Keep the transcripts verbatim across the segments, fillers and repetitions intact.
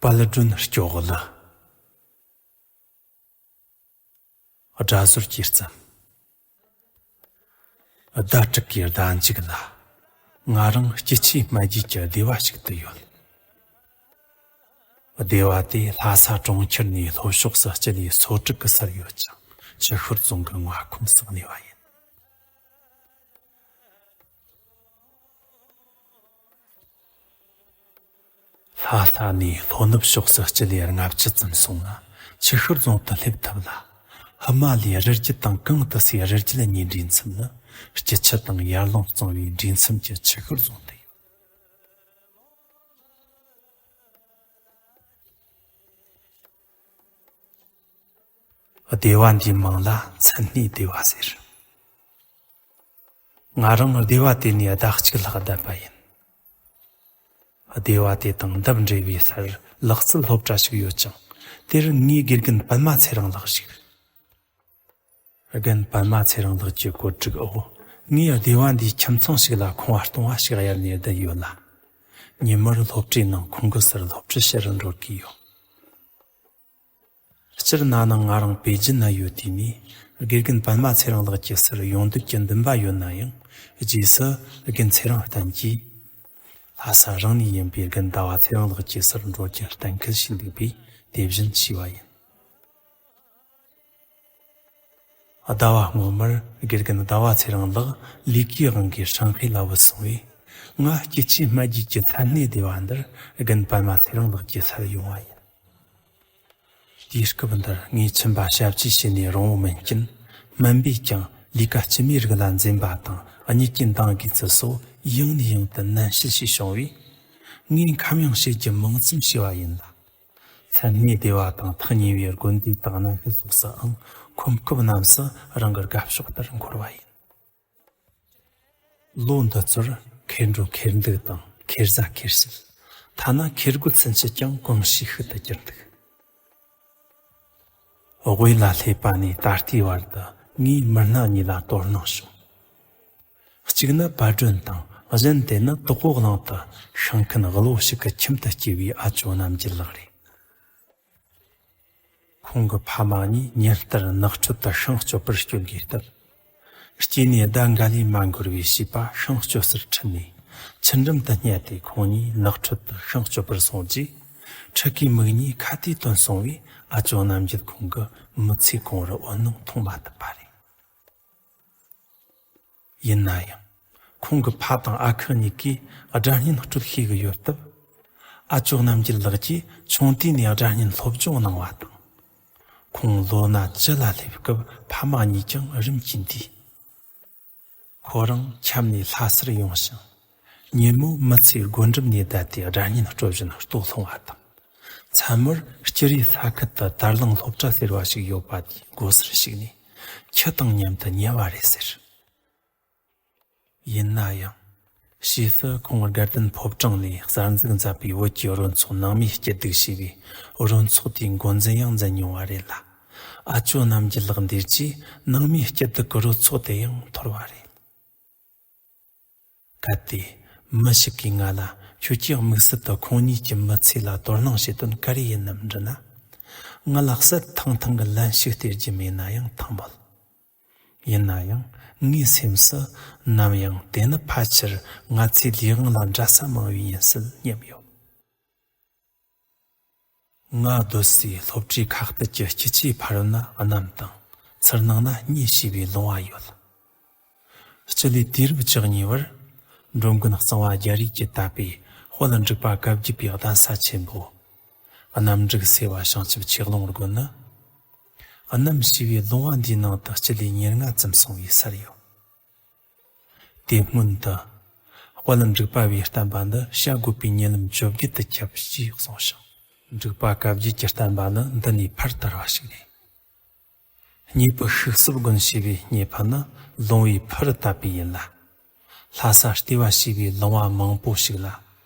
དཔལ་སྒྲོན་སྐྱོ་གླུ། སྒྲ་ཟུར་གྱིས་བརྩམས། ཟླ་དྲུག་གི་ཟླ་མཇུག་ལ། ང་རང་སྐྱིད་ཆུའི་སྨད་རྒྱུད་ཀྱི་སྡེ་བ་ཞིག་ཏུ་ཡོད། སྡེ་བ་དེ་ལྷ་ས་གྲོང་ཁྱེར་ནས་ལྷོ་ཕྱོགས་སུ་སྤྱི་ལེ་སོ་དྲུག་གི་སར་ཡོད་ཅིང་། ཆུ་ཤུར་རྫོང་གི་མངའ་ཁོངས་སུ་གནས་པ་ཡིན། ལྷ་ས་ནས་ལྷོ་ནུབ་ཕྱོགས་སུ་སྤྱི་ལེ་ལྔ་བཅུ་ཙམ་སོང་ན་ཆུ་ཤུར་རྫོང་དུ་སླེབས་ཐུབ་ལ། ཧི་མ་ལའི་རི་རྒྱུད་དང་གངས་ཏི་སེའི་རི་རྒྱུད་གཉིས་འདྲེས་མཚམས་ནི། སྐྱིད་ཆུ་དང་ཡར་ཀླུང་གཙང་བོའི་འདྲེས་མཚམས་ཀྱི་ཆུ་ཤུར་རྫོང་དུ་ཡོད། སྡེ་བ་འདིའི་མིང་ལ་མཚན་སྣེའི་སྡེ་བ་ཟེར། ང་རང་སྡེ་བ་དེ་ནས་ཟླ་གཅིག་ལྷག་བསྡད་པ་ཡིན། སྡེ་བ་དེ་དང་འདབས་འབྲེལ་བའི་སར་ལག་རྩལ་སློབ་གྲྭ་ཞིག་ཡོད་ཅིང་། དེར་ངའི་དགེ་རྒན་པདྨ་ཚེ་རིང་ལགས་བཞུགས། རྒན་པདྨ་ཚེ་རིང་ལགས་ཀྱི་བཀོད་སྒྲིག་འོག་ངས་སྡེ་བ་འདིའི་ཁྱིམ་ཚང་ཞིག་ལ་ཁང་བ་སྟོང་བ་ཞིག་གཡར་ནས་བསྡད་ཡོད་ལ། ཉིན་མོར་སློབ་གྲྭའི་ནང་ཁོང་གི་སར་སློབ་ཁྲིད་བྱེད་རུ་འགྲོ་གི་ཡོད། སྤྱིར་ན་ནིང་ང་རང་པེ་ཅིན་ན་ཡོད་དུས་ནས་དགེ་རྒན་པདྨ་ཚེ་རིང་ལགས་ཀྱི་སར་ཡོང་འདོད་ཀྱི་འདུན་པ་ཡོད་ན་ཡང་། རྗེས་སུ་རྒན་ཚེ་རིང་བསྟན་གྱིས་ལྷ་ས་རང་ནས་ཡིན་པའི་རྒན་ཟླ་བ་ཚེ་རིང་ལགས་ཀྱི་སར་འགྲོ་རྒྱུ་གཏན་འཁེལ་བྱས་འདུག་པས་དེ་བཞིན་བྱས་པ་ཡིན། ཟླ་བ་སྔོན་མར་དགེ་རྒན་ཟླ་བ་ཚེ་རིང་ལགས་ལས་ཀའི་དབང་གིས་ཧྲང་ཧའེ་ལ་བུད་སོང་བས། ང་སྐྱིད་ཆུའི་སྨད་རྒྱུད་ཀྱི་མཚན་སྣེའི་སྡེ་བ་འདིར་རྒན་པདྨ་ཚེ་རིང་ལགས་ཀྱི་སར་ཡོང་བ་ཡིན། དུས་སྐབས་འདིར་ངའི་ཁྱིམ་པ་ཞབས་ཕྱི་བྱས་ནས་རིང་བོ་མིན་རྐྱེན། སྨན་པས་ཀྱང་ལས་ཀ་སྐྱིད་མོའི་རིགས་ལ་འཛེམ་པ་དང་གཉིད་ཀྱི་འདང་དགོས་ཚུལ་སོགས་ཡང་ནས་ཡང་དུ་ནན་བཤད་བྱས་བྱུང་བས། ངས་ཁམས་ཡངས་བཤད་རྒྱུ་མང་ཙམ་བྱས་པ་ཡིན་ལ། མཚན་སྣེའི་སྡེ་བ་དང་ཐག་ཉེ་བའི་དགོན་སྡེ་དང་གནམ་ཤུལ་སོགས་སུའང་ཁོམ་སྐབས་རྣམས་སུ་རང་གི་དགའ་ཕྱོགས་ལྟར་འཁོར་བ་ཡིན། ལོ་འདི་ཚོར་ཁེར་འགྲོ་ཁེར་འདུག་དང་ཁེར་ཟ་ཁེར་བྱེད། ཐ་ན་ཁེར་རྒོལ་ཚུན་ཆད་ཀྱང་གོམས་གཤིས་ཤིག་ཏུ་གྱུར་འདུག། དབུས་ལ་སླེབས་པ་ནས་ད་ལྟའི་བར་དུ་ངས་མི་སྣ་གཉིས་ལ་དོ་སྣང་བྱུང་། གཅིག་ནི་པར་སྒྲོན་དང་། གཞན་དེ་ནི་དོག་པོ་གླིང་དུ་ཤིང་མཁན་དབུལ་བོ་ཞིག་གི་ཁྱིམ་དུ་སྐྱེས་པའི་ཨ་ཅོ་རྣམ་རྒྱལ་ལགས་རེད། ཁོང་གི་ཕ་མ་གཉིས་ཉིན་ལྟར་ནགས་ཁྲོད་དུ་ཤིང་གཅོད་པར་སྐྱོད་དགོས་སྟབས། སྐྱེས་ནས་ཟླ་འགའ་ལས་མ་འགོར་བའི་བྱིས་པ་ཤིང་གཅོད་སར་ཁྲིད་ནས་ཆུ་འགྲམ་དུ་བསྙལ་ཏེ། ཁོང་གཉིས་ནགས་ཁྲོད་དུ་ཤིང་གཅོད་པར་སོང་རྗེས། ཁྲི་ཀའི་མིག་གཉིས་ཁ་ཏས་བཏོན་སོང་བས། ཨ་ཅོ་རྣམ་རྒྱལ་ཁོང་གི་མི་ཚེ་གང་བོར་འོད་སྣང་མཐོང་མ་ཐུབ་པ་རེད། ཡིན་ན་ཡང་། ཁོང་གི་ཕ་དང་ཨ་ཁུ་གཉིས་ཀས་སྒྲ་སྙན་དཀྲོལ་ཤེས་གི་ཡོད་སྟབས། ཨ་ཅོ་རྣམ་རྒྱལ་ལགས་ཀྱིས་ཆུང་དུས་ནས་སྒྲ་སྙན་སློབ་སྦྱོང་གནང་བ་དང་། ཁོང་ལོ་ན་བཅུ་ལ་སླེབས་སྐབས་ཕ་མ་གཉིས་ཀྱང་རིམ་གྱིས་འདས། ཁོ་རང་ཁྱམས་ནས་ལྷ་སར་ཡོང་ཞིང་། ཉིན་མོ་མི་ཚེ་སྒོ་འགྲམ་ནས་བསྡད་དེ་སྒྲ་སྙན་དཀྲོལ་བཞིན་ལྟོ་སློང་བ་དང་། མཚན་མོར་སྐྱི་རིའི་ས་ཁུལ་དུ་དར་ལིང་སློབ་གྲྭ་ཟེར་བ་ཞིག་ཡོད་པ་དེའི་སྒོ་སར་ཞུགས་ནས་ཁྱི་དང་མཉམ་དུ་ཉལ་བ་རེད་ཟེར། ཡིན་ན་ཡང་། ཕྱིས་སུ་ཁོང་དགའ་ལྡན་ཕོ་བྲང་ནས་གསར་འཛུགས་མཛད་པའི་བོད་ཀྱི་རོལ་ཚོགས་ནང་མིའི་སྐྱིད་སྡུག་ཞེས་པའི་རོལ་ཚོགས་དེའི་འགོ་འཛིན་ཡང་མཛད་མྱོང་བ་རེད་ལ། ཨ་ཅོ་རྣམ་རྒྱལ་ལགས་འདས་རྗེས་ནང་མིའི་སྐྱིད་སྡུག་གི་རོལ་ཚོགས་དེ་ཡང་འཐོར་བ་རེད། གལ་ཏེ་མི་ཞིག་གིས་ང་ལ་ཁྱོད་ཀྱིས་དམིགས་བསལ་དུ་ཁོང་གཉིས་ཀྱི་མི་ཚེ་ལ་དོ་སྣང་བྱེད་དོན་ག་རེ་ཡིན་ནམ་འདྲི་ན། ང་ལ་གསལ་ཐང་ཐང་གི་ལན་ཞིག་སྟེར་རྒྱུ་མེད་ན་ཡང་ཐང་མོད། ཡིན་ན་ཡང་ངའི་སེམས་སུ་ནམ་ཡང་དེ་ནི་ཕལ་ཆེར་ང་ཚོའི་ལས་དབང་ལ་འདྲ་ས་མང་བས་ཡིན་སྲིད་སྙམ་ཡོད། ང་སྡོད་སའི་སློབ་གྲྭའི་ཁ་གཏད་ཀྱི་སྐྱིད་ཆུའི་ཕ་རོལ་ན་གནམ་དང་། ཚུར་ནང་ན་གཉིད་ཞེས་པའི་ལུང་བ་ཡོད། སྤྱི་ལེ་དུས་རབས་བཅུ་གཉིས་པར་འགྲོ་མགོན་གཙང་བ་རྒྱ་རས་ཀྱིས་དད་པའི་དཔལ་འབྲུག་པ་བཀའ་བརྒྱུད་པའི་གདན་ས་ཆེན་པོ། གནམ་འབྲུག་སེ་བ་བྱང་ཆུབ་ཆོས་ཀློང་དགོན་ནི། གནམ་ཞེས་པའི་ལུང་བ་འདིའི་ནང་དུ་སྤྱི་ལེ་ཉེར་ལྔ་ཙམ་སོང་བའི་སར་ཡོད། དེ་སྔོན་དུ། དཔལ་འབྲུག་པ་བའི་བསྟན་པ་འདི་བྱ་རྒོད་པོའི་ཉེ་ལམ་བཅོ་བརྒྱད་དུ་ཁྱབ་ཅེས་གསུངས་ཤིང་། འབྲུག་པ་བཀའ་བརྒྱུད་ཀྱི་བསྟན་པ་ནི་འདི་ནས་ཕར་དར་བ་ཞིག་རེད། སྙེ་ཕུ་ཤུག་སྲིབ་དགོན་ཞེས་པའི་སྙེ་ཕུ་ནི་ལུང་བའི་ཕུ་རུ་བཏབ་པས་ཡིན་ལ། ལྷ་ས་ལྟེ་བ་བྱས་པའི་ལུང་བ་མང་པོ་ཞིག་ལ།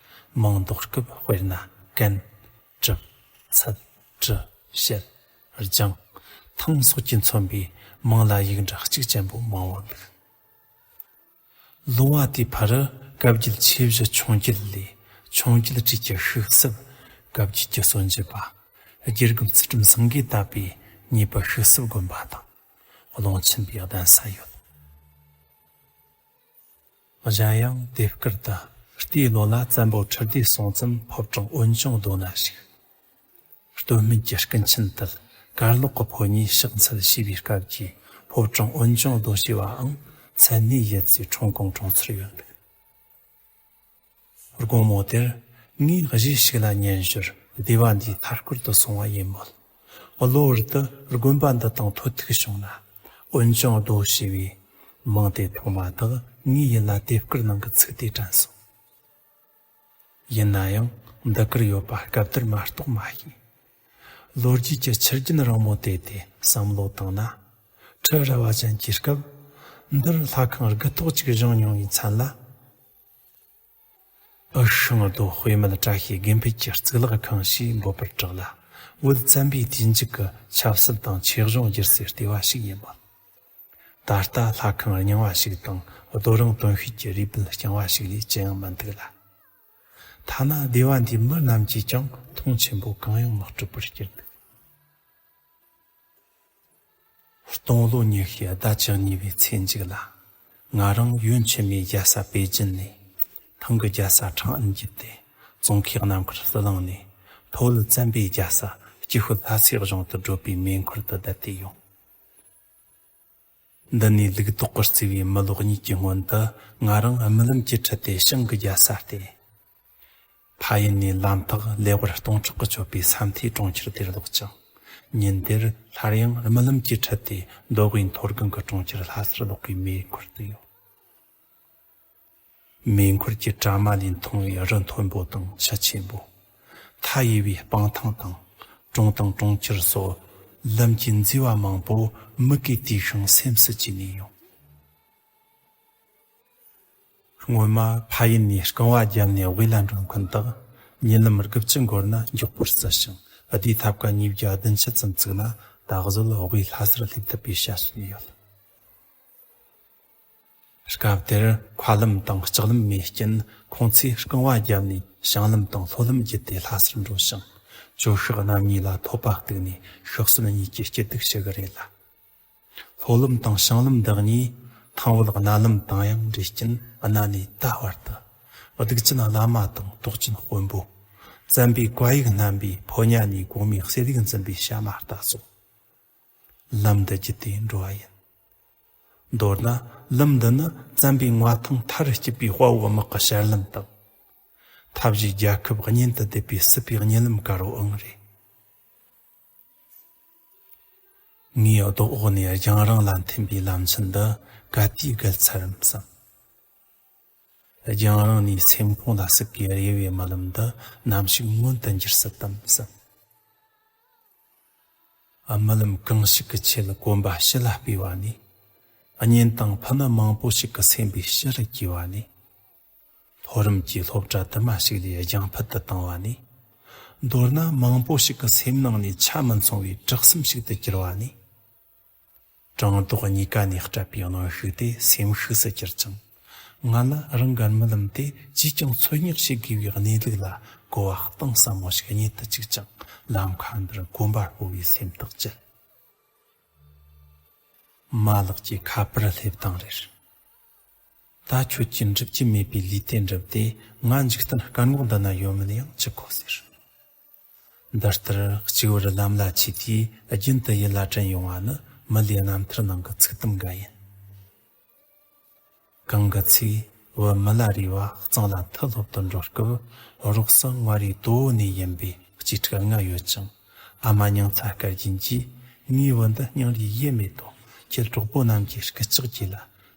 མིང་འདོགས་སྐབས་དཔེར་ན་ཀན། གྲུབ། ཚད། གྲུ། བཤད། ལྗང་། ཐང་སོགས་ཀྱིས་མཚོན་པའི་མིང་ལ་ཡིག་འབྲུ་གཅིག་ཅན་པོ་མང་བོ་འདུག། ལུང་བ་དེའི་ཕུ་རུ་བཀའ་བརྒྱུད་ཆོས་བཞི་ཆུང་བརྒྱུད་ལས་ཆུང་བརྒྱུད་བྲིས་ཀྱི་ཤུག་སྲིབ། བཀའ་བརྒྱུད་ཀྱི་སྲོལ་འབྱེད་པ། དགེ་རྒན་ཚུལ་ཁྲིམས་སེང་གེ་ད་པའི་ཉེས་པ་ཤུགས་གསོབ་དགོན་པ་དང་། ཀློང་ཆེན་པའི་གདན་ས་ཡོད། གཞན་ཡང་དེབ་དཀར་དུ་རྟའི་ལོ་ལ་བཙན་པོ་ཁྲི་ལྡེ་སྲོང་བཙན་ཕོ་བྲང་འོན་ཀྱང་རྡོ་ན་བཞུགས། སྟོད་སྨད་ཀྱི་སྐུ་མཆེད་དུ་གར་ལོག་གི་ཕོ་ཉས་ཕྱག་འཚལ་ཞེས་པའི་སྐབས་ཀྱི་ཕོ་བྲང་འོན་ཀྱང་རྡོ་ཞེས་པའང་མཚན་ནས་ཡོད་ཚེ་འཁྲུངས་གོང་འཁྲུངས་ཚུལ་ཡོད་འདུག། དགོང་མོ་དེར་ངས་གཞས་ཤིག་ལ་ཉན་ཞོར་སྡེ་བ་འདིའི་མཐའ་སྐོར་དུ་སོང་བ་ཡིན་མོད། གློ་བུར་དུ་དགོན་པ་འདི་དང་ཐོག་ཐུག་བྱུང་ན། འོན་ཀྱང་རྡོ་ཞེས་པའི་མིང་དེ་ཐོག་མ་ཐག་ངའི་ཡིད་ལ་དེབ་དཀར་ནང་གི་ཚིག་དེ་དྲན་སོང་། ཡིན་ན་ཡང་འདི་གར་ཡོད་པ་སྐབས་དེར་མ་གཏོགས་མ་ཤེས། ལོ་རྒྱུས་ཀྱི་ཆུ་རྒྱུན་རིང་མོ་དེ་དེ་བསམ་བློ་བཏང་ན། ཁྲི་རལ་པ་ཅན་གྱི་སྐབས་འདིར་ལྷ་ཁང་དགུ་ཐོག་ཅིག་བཞེངས་མྱོང་བའི་མཚན་ལ། འུ་ཤིང་རྡོ་དཔེ་མེད་བཀྲ་ཤིས་དགེ་འཕེལ་གྱི་གཙུག་ལག་ཁང་ཞེས་འབོད་པར་གྲགས་ལ། བོད་བཙན་པོའི་དུས་མཇུག་གི་ཆབ་སྲིད་དང་ཆོས་གཞུང་སྒྱུར་སའི་ལྟེ་བ་ཞིག་ཡིན་མོད། ད་ལྟ་ལྷ་ཁང་རྙིང་བ་ཞིག་དང་རྡོ་རིང་དོན་ཤེས་ཀྱི་རུས་སྦལ་རྐྱང་བ་ཞིག་ལས་ཅི་ཡང་མི་འདུག་ལ། ཐ་ན་སྡེ་བ་འདིའི་མི་རྣམས་ཀྱིས་ཀྱང་མཐོང་ཆེན་པོ་གང་ཡང་མི་སྤྲོད་པར་གྱུར་འདུག། སྟོང་ལོ་ཉི་ཤུའི་ཟླ་བཅུ་གཉིས་པའི་ཚེས་མཇུག་ལ། ང་རང་ཡོན་ཆེན་མོའི་རྒྱལ་ས་པེ་ཅིན་ནས། ཐང་གི་རྒྱལ་ས་ཁྲང་ཨན་བརྒྱུད་དེ། ཙོང་ཁའི་གནམ་མཁར་ཟི་ལིང་ནས། ལྷོ་ལུ་བཙན་པོའི་རྒྱལ་ས་སྐྱིད་ཤོད་ལྷ་སའི་གཞུང་དུ་བགྲོད་པའི་མེ་འཁོར་དུ་བསྡད་དེ་ཡོང་། འདི་ནས་ལུག་ཏོག་གིས་བརྩིས་པའི་མི་ལོ་གཉིས་ཀྱི་སྔོན་དུ། ང་རང་རྨི་ལམ་གྱི་ཁྲོད་དེ་ཞིང་གི་རྒྱལ་ས་སྟེ། ཕ་ཡུལ་ནས་ལམ་ཐག་ལེ་དབར་སྟོང་ཕྲག་གིས་ཆོད་པའི་ས་མཐོའི་གྲོང་ཁྱེར་དེར་ལོག་ཅིང་། ཉིན་དེར་སླར་ཡང་རྨི་ལམ་གྱི་ཁྲོད་དེ་མདོ་དབུས་མཐོ་སྒང་གི་གྲོང་ཁྱེར་ལྷ་སར་ལོག་པའི་མེ་འཁོར་དུ་ཡོད། མེ་འཁོར་གྱི་དྲ་མ་ལས་མཐོང་བའི་རི་མཐོན་པོ་དང་ཆུ་ཆེན་པོ། མཐའ་ཡས་པའི་སྤང་ཐང་དང་། གྲོང་དང་གྲོང་ཁྱེར་སོགས་ལམ་གྱི་མཛེས་པ་མང་པོ་མིག་གིས་དུས་ཤིང་སེམས་སུ་སྐྱེས་ནས་ཡོང་། སྔོན་མ་ཕ་ཡུལ་ནས་རྐང་བ་བརྒྱབ་ནས་དབུས་ལ་འགྲོ་མཁན་དག་ཉིན་ལམ་དགུ་བཅུ་འགོར་ན་མགྱོགས་པོར་བརྩི་ཞིང་། ཟླའི་ཐབ་ཀ་ཉིས་བརྒྱ་བདུན་ཅུ་ཙམ་བཙུགས་ན་ད་གཟོད་དབུས་ལྷ་སར་སླེབས་ཐུབ་པའི་བྱ་སྤྱོད་ཡོད། སྐབས་དེར་མཁའ་ལམ་དང་ལྕགས་ལམ་མེད་རྐྱེན། ཁོང་ཚོས་རྐང་བ་བརྒྱབ་ནས་བྱང་ལམ་དང་ལྷོ་ལམ་བརྒྱུད་དེ་ལྷ་སར་འགྲོ་ཞིང་། ཇོ་ཤཱཀ་རྣམ་གཉིས་ལ་ཐོབ་པ་གཏུགས་ནས་ཤི་གསོན་གཉིས་ཀྱི་སྐྱིད་སྡུག་ཞུ་གི་རེད་ལ། ལྷོ་ལམ་དང་བྱང་ལམ་འདི་གཉིས་ཐང་བོད་གནའ་ལམ་དང་ཡང་འདྲེས་རྐྱེན། གནའ་ནས་ད་བར་དུ་གདུགས་ཅན་བླ་མ་དང་དོགས་ཅན་དཔོན་པོ། བཙན་པོའི་བཀའ་ཡིག་བསྣམས་པའི་ཕོ་ཉ་ནས་གོང་མའི་གསེར་ཡིག་འཛིན་པའི་བྱ་མ་རྟ་སོགས། ལམ་འདི་བརྒྱུད་དེ་འགྲོ་བ་ཡིན། མདོར་ན་ལམ་འདི་ནི་བཙན་པོའི་མངའ་ཐང་མཐའ་རུ་སྐྱིད་པའི་དཔའ་བོ་དམག་གི་བཤར་ལམ་དང་། མཐའ་བཞིའི་རྒྱལ་ཁབ་གཉེན་དུ་བསྡེབས་པའི་སྲིད་པའི་གཉིད་ལམ་དཀར་བོའང་རེད། ངའི་རྡོ་འོག་ནས་རྒྱང་རིང་ལ་འཐེན་པའི་ལམ་ཆེན་འདི་ག་དུས་བརྒལ་ཚར་རམ་བསམ། རྒྱང་རིང་ནས་སེམས་ཁོང་ལ་ཟུག་གིས་རེ་བའི་རྨི་ལམ་འདི་ནམ་ཞིག་མངོན་དུ་འགྱུར་སྲིད་དམ་བསམ། རྨི་ལམ་གང་ཞིག་གི་ཆེད་གོམ་པ་ཕྱི་ལ་སྤོས་པ་ནས། གཉེན་དང་ཕུ་ནུ་མང་པོ་ཞིག་གི་སེམས་པའི་ཕྱི་རུ་སྐྱེས་པ་ནས། ལྷོ་རིམ་གྱི་སློབ་གྲྭ་དུ་མ་ཞིག་ལས་རྒྱང་ཕུད་དུ་བཏང་བ་ནས། མདོར་ན་མང་པོ་ཞིག་གི་སེམས་ནང་ནས་ཆ་མི་མཚུངས་པའི་བྲག་གསུམ་ཞིག་ཏུ་གྱུར་པ་ནས། བྲང་རྡོག་གཉིས་ཀ་ནས་སྤྲད་པའི་གནོན་ཤུགས་དེ་སེམས་ཤུགས་སུ་གྱུར་ཅིང་། ང་ལ་རང་གི་རྨི་ལམ་དེ་ཅིས་ཀྱང་འཚོལ་སྙེག་བྱེད་དགོས་པའི་གནས་ལུགས་ལ་གོ་བ་གཏིང་ཟབ་མོ་ཞིག་རྙེད་དུ་བཅུག་ཅིང་། ལམ་ཁ་འདིར་གོམ་པ་སྤོ་བའི་སེམས་ཐག་བཅད། མ་ལགས་ཀྱི་ཁ་པར་སླེབས་སྟངས་རེད། ད་ཁྱོད་ཀྱིས་འགྲུབ་ཀྱི་མེད་པའི་ལུས་རྟེན་བསྒྲུབས་ཏེ། ང་འཇིག་རྟེན་དཀར་ངོགས་འདི་ན་ཡོད་མིན་ཡང་ཅི་གོ་ཟེར། འདི་ལྟར་གཅིག་པུར་ལམ་ལ་ཆས་དུས་རྒྱུན་དུ་ཡིད་ལ་དྲན་ཡོང་བ་ནི་མི་ལུས་རྣམ་ཐར་ནང་གི་ཚིག་དུམ་འགའ་ཡིན། གང་གི་ཚེ་བུ་མི་ལ་རས་པ་གཙང་ལ་མཐུ་སློབ་ཏུ་འགྲོ་སྐབས། རོགས་སུ་མངའ་རིས་དོ་བོ་ནས་ཡིན་པའི་གཅེས་ཕྲུག་ལྔ་ཡོད་ཅིང་། ཨ་མ་མྱང་ཚ་སྐལ་རྒྱན་གྱིས། ངའི་བུ་འདི་སྙིང་རུས་ཡེ་མེད་དོ། ཁྱེད་གྲོགས་པོ་རྣམས་ཀྱི་སྐུལ་ལྕག་བགྱིས་ལ།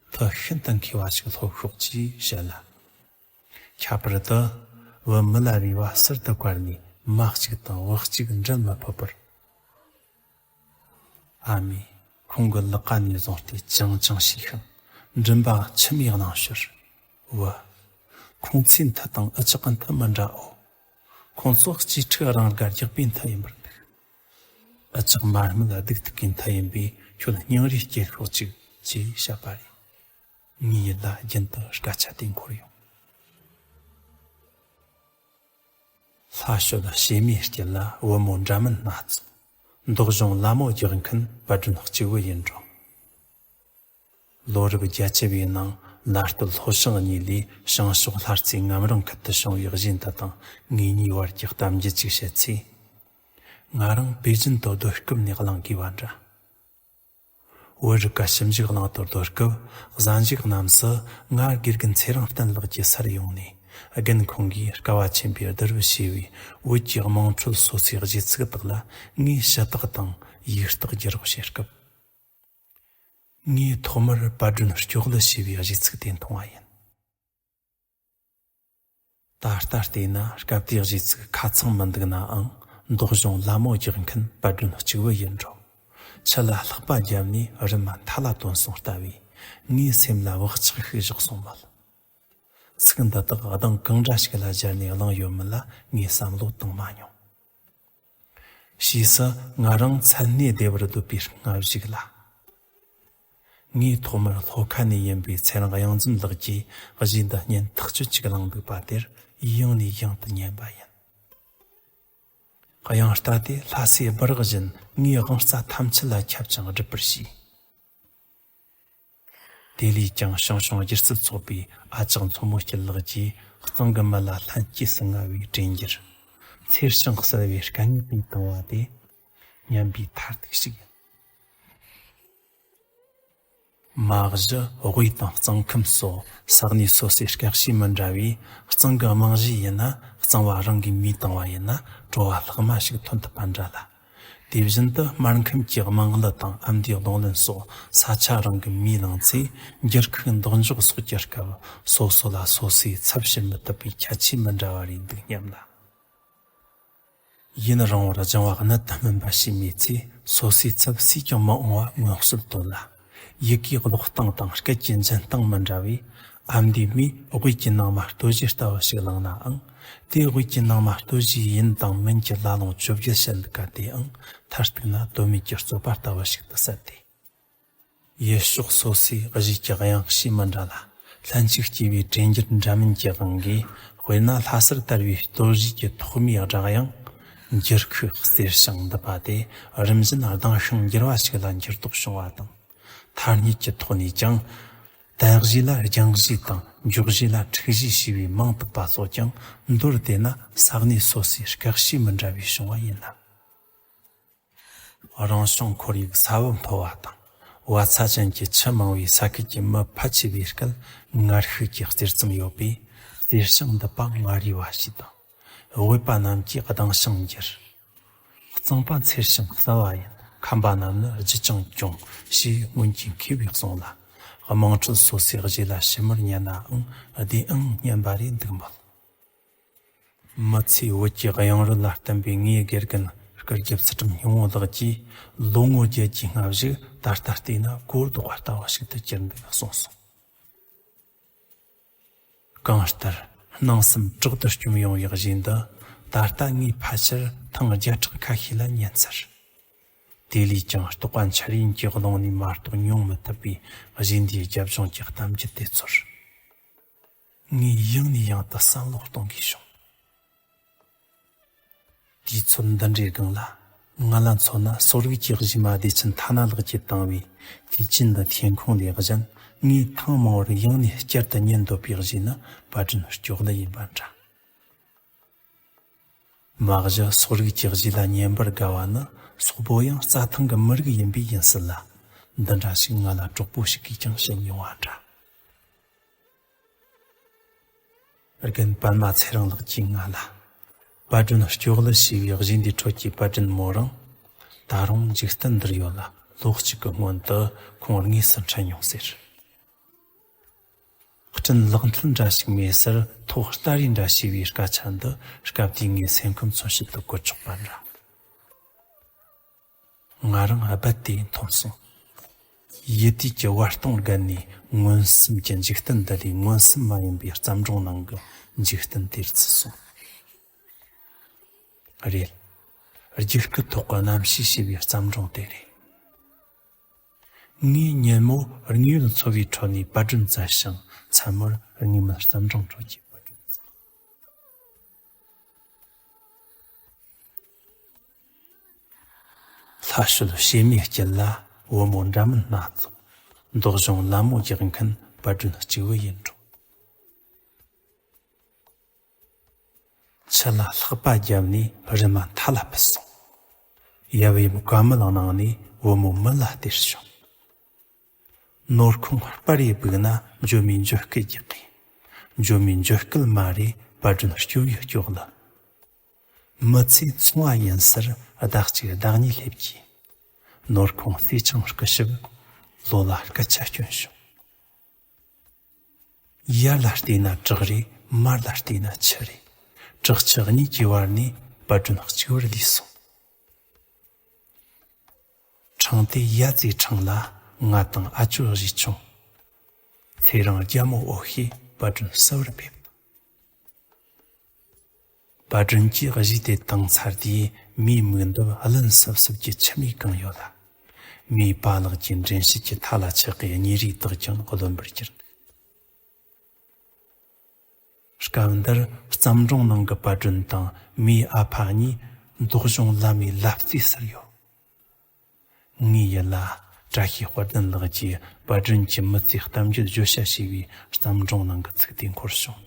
མཐུ་ཤིན་ཏུ་མཁས་པ་ཞིག་སློབ་ཤོག་ཅེས་བཤད་ལ། ཁྱད་པར་དུ་བུ་མི་ལ་རས་པ་ཟུར་དུ་བཀར་ནས་མ་གཅིག་དང་བུ་གཅིག་འབྲལ་མི་ཕོད་པར། ཨ་མས་ཁོང་གི་ལག་པ་ནས་བཟུང་སྟེ་ཅང་ཅང་བྱས་ཤིང་། མགྲིན་པ་མཆི་མས་བརྣངས་ཞོར། བུ། ཁོང་ཚོའི་མཐུ་དང་འུ་ཅག་གི་མཐུ་མི་འདྲའོ། ཁོང་ཚོ་གཅེས་ཕྲུག་རང་དགར་རྒྱག་པའི་མཐུ་ཡིན་པར་འདུག། འུ་ཅག་མ་སྨད་སྡིག་ཐུབ་ཀྱི་མཐུ་ཡིན་པས། ཁྱོད་སྙིང་རུས་སྐྱེལ་ཤོག་ཅིག་ཅེས་བཤད་པ་རེད། ངའི་ཡིད་ལ་རྒྱུན་དུ་སྐད་ཆ་དེ་འཁོར་ཡོང་། ལྷ་བྱོལ་བྱེ་མའི་དཀྱིལ་ལ། བུ་མོ་འདྲ་མིན་སྣ་ཚོགས། མདོག་གཞུང་ལ་མོ་རྒྱག་མཁན། བ་དྲུན་སྐྱིད་བུ་ཡིན་འགྲོ། ལོ་རབས་བརྒྱད་ཅུ་བའི་ནང་ལ་སྟོད་ལྷོ་བྱང་གཉིས་ལས་བྱང་ཕྱོགས་ལྷ་རྩེ་ངམ་རིང་ཁུལ་དུ་བྱུང་བའི་གཞས་འདི་དང་ངེད་གཉིས་བར་གྱི་གཏམ་རྒྱུད་ཅིག་བཤད་ཚེ། ང་རང་པེ་ཅིན་དུ་སྡོད་སྐབས་ནས་གླེང་དགོས་པ་འདྲ། བོད་རིག་པ་ཞིབ་འཇུག་གླིང་དུ་སྡོད་སྐབས། གཟའ་མཇུག་རྣམས་སུ་ང་དགེ་རྒན་ཚེ་རིང་བསྟན་ལགས་ཀྱི་སར་ཡོང་ནས། རྒན་ཁོང་གིས་སྐལ་བ་ཆེན་པོས་བསྡུར་བར་བྱས་པའི་བོད་ཀྱི་དམངས་ཁྲོད་སོ་སོའི་གཞས་ཚིག་དག་ལ་ངས་ཞུ་དག་དང་ཡིག་རྟགས་བརྒྱུད་རོགས་བྱེད་སྐབས། ངས་ཐོག་མར་པར་སྒྲོན་སྐྱོག་ལི་ཞེས་པའི་གཞས་ཚིག་དེ་མཐོང་བ་ཡིན། ད་ལྟ་བལྟས་ན་སྐབས་དེའི་གཞས་ཚིག་ཁ་ཚང་མི་འདུག་ནའང་། མདོག་གཞུང་ལ་མོ་རྒྱག་མཁན་པར་སྒྲོན་གཅིག་བུ་ཡིན་འགྲོ། ཆུ་ལ་ལྷགས་པ་བརྒྱབ་ནས་རི་མ་མཐའ་ལ་བཏོན་སོང་ལྟ་བུས། ངའི་སེམས་ལ་བག་ཆགས་ཤིག་བཞག་སོང་མོད། ཚིག་འདི་དག་གདངས་གང་འདྲ་ཞིག་ལ་སྦྱར་ནས་གླེང་ཡོད་མིན་ལ་ངས་བསམ་བློ་བཏང་མ་མྱོང་། ཕྱིས་སུ་ང་རང་མཚན་སྣེ་སྡེ་བར་སྡོད་པའི་སྔ་གཞུག་ལ། ངས་ཐོག་མར་ལྷོ་ཁ་ནས་ཡིན་པའི་ཚེ་རིང་གཡང་འཛོམས་ལགས་ཀྱིས་གཞས་འདི་བརྙན་ཐག་ཆོད་ཅིག་བླངས་འདུག་པ་དེར་ཡང་ནས་ཡང་དུ་ཉན་པ་ཡིན། གཡང་རྟ་དེ་ལྷ་སའི་སྦི་རག་བཞིན་ངའི་དབང་རྩ་ཐམས་ཅད་ལ་ཁྱབ་ཅིང་སྒྲུབ་པར་བྱས། དེ་ལས་ཀྱང་ཞང་ཞུང་སྒྱུ་རྩལ་ཚོགས་པའི་ཨ་ཅག་མཚོ་མོ་སྐྱིད་ལགས་ཀྱིས་གཙང་གི་མི་ལ་ལྷན་སྐྱེས་སུ་མངའ་བའི་གྲོས་འགྱུར། ཚེར་ཤིང་གསལ་བའི་སྐད་ངག་གིས་བཏང་བ་དེ་སྙན་པའི་མཐར་ཐུག་ཞིག་ཡིན། མ་གཞི་དབུས་དང་གཙང་ཁམས་སོགས་ས་གནས་སོ་སོའི་སྐད་གཤིས་མི་འདྲ་བས། གཙང་གི་རྨང་གཞི་ཡིན་ན། གཙང་བ་རང་གིས་མས་བཏང་བ་ཡིན་ན། བྲོ་བ་ལྷག་མ་ཞིག་ཐོན་ཐུབ་པ་འདྲ་ལ། དེ་བཞིན་དུ་སྨར་ཁམས་ཀྱི་དམངས་གླུ་དང་ཨ་མདོའི་རྡུང་ལེན་སོགས་ས་ཆ་རང་གི་མིས་བླངས་ཚེ། འགྱུར་ཁུག་འདེགས་འཇོག་སོགས་ཀྱི་སྐབས་སོ་སོ་ལ་སོ་སོས་ཚབ་བྱེད་མི་ཐུབ་པའི་ཁྱད་ཆོས་མི་འདྲ་བ་རེ་འདུག་སྙམ་ལ། ཡུན་རིང་བོར་སྦྱང་བ་གནད་དུ་སྨིན་པ་ཞིག་མེད་ཚེ། སོ་སོས་ཚབ་སུས་ཀྱང་མི་འོང་བ་མངོན་གསལ་དོད་ལ། ཡི་གེའི་ཀློག་སྟངས་དང་སྐད་ཀྱི་འབྱིན་སྟངས་མི་འདྲ་བས། ཨ་མདོའི་མིས་དབུས་ཀྱི་ནང་མ་སྟོད་གཞས་ལྟ་བུ་ཞིག་བླངས་ནའང་། དེ་དབུས་ཀྱི་ནང་མ་སྟོད་གཞས་ཡིན་དང་མིན་གྱི་ལ་ལུང་བཅོ་བརྒྱད་བཤད་འདུག་ག་དེའང་མཐར་གཏུགས་ན་དོན་མེད་ཀྱི་རྩོད་པ་ལྟ་བུ་ཞིག་ཏུ་ཟད་དེ། ཡུལ་ཕྱོགས་སོ་སོའི་གཞས་ཀྱི་དབྱངས་གཤིས་མི་འདྲ་ལ། ལྷན་ཅིག་སྐྱེས་པའི་གྲོས་འགྱུར་འདྲ་མིན་གྱི་དབང་གིས། དཔེར་ན་ལྷ་སར་དར་བའི་སྟོད་གཞས་ཀྱི་ཐོག་མའི་སྒྲ་དབྱངས། འགྱུར་ཁུག་གསེར་ཞིང་འདི་པ་དེ་རིམ་བཞིན་ལྡང་ཞིང་འགྱུར་བ་ཞིག་ལ་འགྱུར་ལྡོག་བྱུང་བ་དང་། ཐ་སྙད་ཀྱི་ཐོག་ནས་ཀྱང་། དན་གཞས་ལ་རྒྱང་གཞས་དང་འཇོག་གཞས་ལ་འཁྲིག་གཞས་ཞེས་པའི་མིང་བཏགས་པ་སོགས་ཀྱང་མདོར་བལྟས་ན་ས་གནས་སོ་སོའི་སྐད་གཤིས་མི་འདྲ་བས་བྱུང་བ་ཡིན་ལ། རང་བྱུང་ཁོར་ཡུག་ས་བབ་མཐོ་བ་དང་། བ་ཚྭ་ཅན་གྱི་ཆུ་མང་བའི་ས་ཁུལ་གྱི་མི་ཕལ་ཆེ་བའི་སྐད་ངར་ཤུགས་ཀྱི་གཏེར་ཙམ་ཡོད་པས། གཏེར་ཞིང་འདི་པ་མངའ་རིས་བ་ཞེས་དང་། དབུས་པ་རྣམས་ཀྱིས་ལྡང་ཞིང་འགྱུར། གཙང་པ་ཚེར་ཞིང་གསལ་བ་ཡིན། ཁམས་པ་རྣམས་ནི་ལྗིད་ཅིང་གྱོང་ཞེས་སྔོན་གྱི་མཁས་པས་གསུངས་ལ། དམངས་ཁྲོད་སོ་སོའི་གཞས་ལ་ཞིབ་མོར་ཉན་ནའང་བདེན་ཨང་སྙམ་པ་རེ་འདུག་མོད། མི་ཚེའི་བོད་ཀྱི་གཡང་རུ་ལ་བརྟེན་པའི་ངའི་དགེ་རྒན་སྐུ་རྒྱབ་ཚུལ་ཁྲིམས་སྙིང་བོ་ལགས་ཀྱིས་ལོ་ངོ་བརྒྱད་ཀྱི་སྔ་གཞུག་ད་ལྟ་བལྟས་ན་གོ་ལྡོག་པ་ལྟ་བུ་ཞིག་ཏུ་གྱུར་འདུག་གསུངས་སོང་། གང་ལྟར་སྣང་སེམས་དྲག་ཏུ་སྐྱོམ་ཡོང་བའི་གཞས་འདི་ད་ལྟ་ངས་ཕལ་ཆེར་ཐེངས་བརྒྱ་ཕྲག་ཁ་ཤས་ལ་ཉན་ཚར། དེ་ལས་ཀྱང་རྟོག་པ་འཆར་ཡན་གྱི་ཀློང་ནས་མ་གཏོགས་མྱོང་མི་ཐུབ་པའི་གཞས་འདིའི་རྒྱབ་ལྗོངས་ཀྱི་གཏམ་རྒྱུད་དེ་ཚོར། ངས་ཡང་ནས་ཡང་དུ་བསམ་བློ་གཏོང་དགོས་བྱུང་། དུས་ཚོད་འདི་འདྲའི་སྒང་ལ། ང་ལ་མཚོན་ན་སོག་རིགས་ཀྱི་གཞས་མ་བདེ་ཆེན་ཐ་ན་ལགས་ཀྱིས་བཏང་བའི་དུས་ཆེན་འདི་ཐེ་ཁུངས་ལས་གཞན། ངས་ཐེངས་མང་བོར་ཡང་ནས་བསྐྱར་དུ་ཉན་འདོད་པའི་གཞས་ནི་པར་སྐྲུན་སྐྱོག་ལེ་ཡིན་པ་འདྲ། མ་གཞི་སོག་རིགས་ཀྱི་གཞས་ལ་ཉན་པར་དགའ་བ་ནི་སོག་པོ་ཡང་རྩྭ་ཐང་གི་མི་རིགས་ཡིན་པས་ཡིན་སྲིད་ལ། འདི་འདྲ་ཞིག་ང་ལ་གྲོགས་པོ་ཞིག་གིས་ཀྱང་བཤད་མྱོང་བ་འདྲ། རྒན་པདྨ་ཚེ་རིང་ལགས་ཀྱིས་ང་ལ། པར་སྐྲུན་སྐྱོག་ལེ་ཞེས་པའི་གཞས་འདིའི་ཁྲོད་ཀྱི་པར་སྐྲུན་མོ་རང་། ད་རུང་འཇིག་རྟེན་འདིར་ཡོད་ལ་ལོ་གཅིག་གི་སྔོན་དུ་ཁོང་དངོས་སུ་འཕྲད་མྱོང་ཟེར། སྤྲིན་ལག་མཐིལ་འདྲ་ཞིག་མེད་སར་ཐོག་སྟ་རེ་འདྲ་ཞེས་པའི་སྐད་ཆ་འདི་སྐབས་དེའི་ངའི་སེམས་ཁམས་མཚོན་བྱེད་དུ་གོ་ཆོག་པ་འདྲ། ང་རང་རྦད་དེ་འཐོམས་སོང་། ཡུལ་དུས་ཀྱི་བར་སྟོང་བརྒལ་ནས་མངོན་སུམ་གྱི་འཇིག་རྟེན་འདི་ལས་མངོན་སུམ་མ་ཡིན་པའི་བརྩམས་སྒྲུང་ནང་གི་འཇིག་རྟེན་དེར་ཚུད་སོང་། རེད། རྒྱུག་སྐུད་ཐོག་གི་གནམ་གཤིས་ཞེས་པའི་བརྩམས་སྒྲུང་དེ་རེད། ངས་ཉིན་མོ་དངོས་ཡོད་འཚོ་བའི་ཁྲོད་ནས་པར་སྐྲུན་བཙལ་ཞིང་མཚན་མོར་དངོས་མིན་བརྩམས་སྒྲུང་ཁྲོད་ཀྱི་པར་སྐྲུན་བཙལ། ཨ་ཤོད་བྱེ་མའི་དཀྱིལ་ལ། བུ་མོ་འདྲ་མིན་སྣ་ཚོགས། མདོག་གཞུང་ལ་མོ་རྒྱག་མཁན། བ་སྒྲོན་གཅིག་བུ་ཡིན་འགྲོ། ཆུ་ལ་ལྷགས་པ་བརྒྱབ་ནས། རི་མ་མཐའ་ལ་ཕུད་སོང་། ཡབ་ཡུམ་བཀའ་མོལ་གནང་ནས། བུ་མོ་མི་ལ་སྟེར་བྱུང་། ནོར་ཁུང་སྤར་ཡི་སྦུག་ན། འགྱོད་མའི་འགྱོད་སྐད་རྒྱག་གི། འགྱོད་མའི་འགྱོད་སྐད་མ་རེད། བ་སྒྲོན་སྐྱོ་བའི་སྐྱོ་གླུ། མི་ཚེ་མཚུངས་པ་ཡིན་ཟེར། ཟླ་གཅིག་ཟླ་གཉིས་སླེབས་ཀྱི། ནོར་ཁུང་ཟས་ཆང་སྐུ་ཞབས། ལོ་ལ་སྐད་ཆ་སྐྱོན་བྱུང་། ཡར་ལ་བལྟས་ན་བྲག་རེད། མར་ལ་བལྟས་ན་ཆུ་རེད། བྲག་ཆུ་གཉིས་ཀྱི་བར་ནས། བ་སྒྲོན་གཅིག་བུར་ལུས་སོང་། འཕྲང་དེ་ཡ་ཙི་འཕྲང་ལ། ང་དང་ཨ་ཅོ་གཞིས་ཆུང་། ཚེ་རིང་རྒྱལ་མོ་འོ་ཤས། བ་སྒྲོན་གསོལ་བར་ཕེབས། བ་སྒྲོན་གྱིས་གཞིས་དེ་བཏང་ཚར་དུས། མིའི་མིག་མདུན་བརླན་སིབ་སིབ་ཀྱི་ཆུ་མིག་གང་ཡོད་ལ། མིའི་པཱ་ལགས་ཀྱི་འདྲེན་བྱེད་ཀྱི་མཐའ་ལ་ཆགས་པའི་གཉེར་རིས་དག་ཀྱང་རློན་པར་གྱུར་འདུག། སྐབས་འདིར་བརྩམས་སྒྲུང་ནང་གི་བ་སྒྲོན་དང་མིའི་ཨ་ཕ་གཉིས་མདོག་གཞུང་ལམ་མའི་ལབ་རྩེ་ཟེར་ཡོད། ངའི་ཡུལ་ལ་བཀྲ་ཤིས་དཔལ་ལྡན་ལགས་ཀྱིས་བ་སྒྲོན་གྱི་མི་ཚེའི་གཏམ་རྒྱུད་བརྗོད་བྱ་ཞེས་པའི་བརྩམས་སྒྲུང་ནང་གི་ཚིག་དེ་འཁོར་བྱུང་།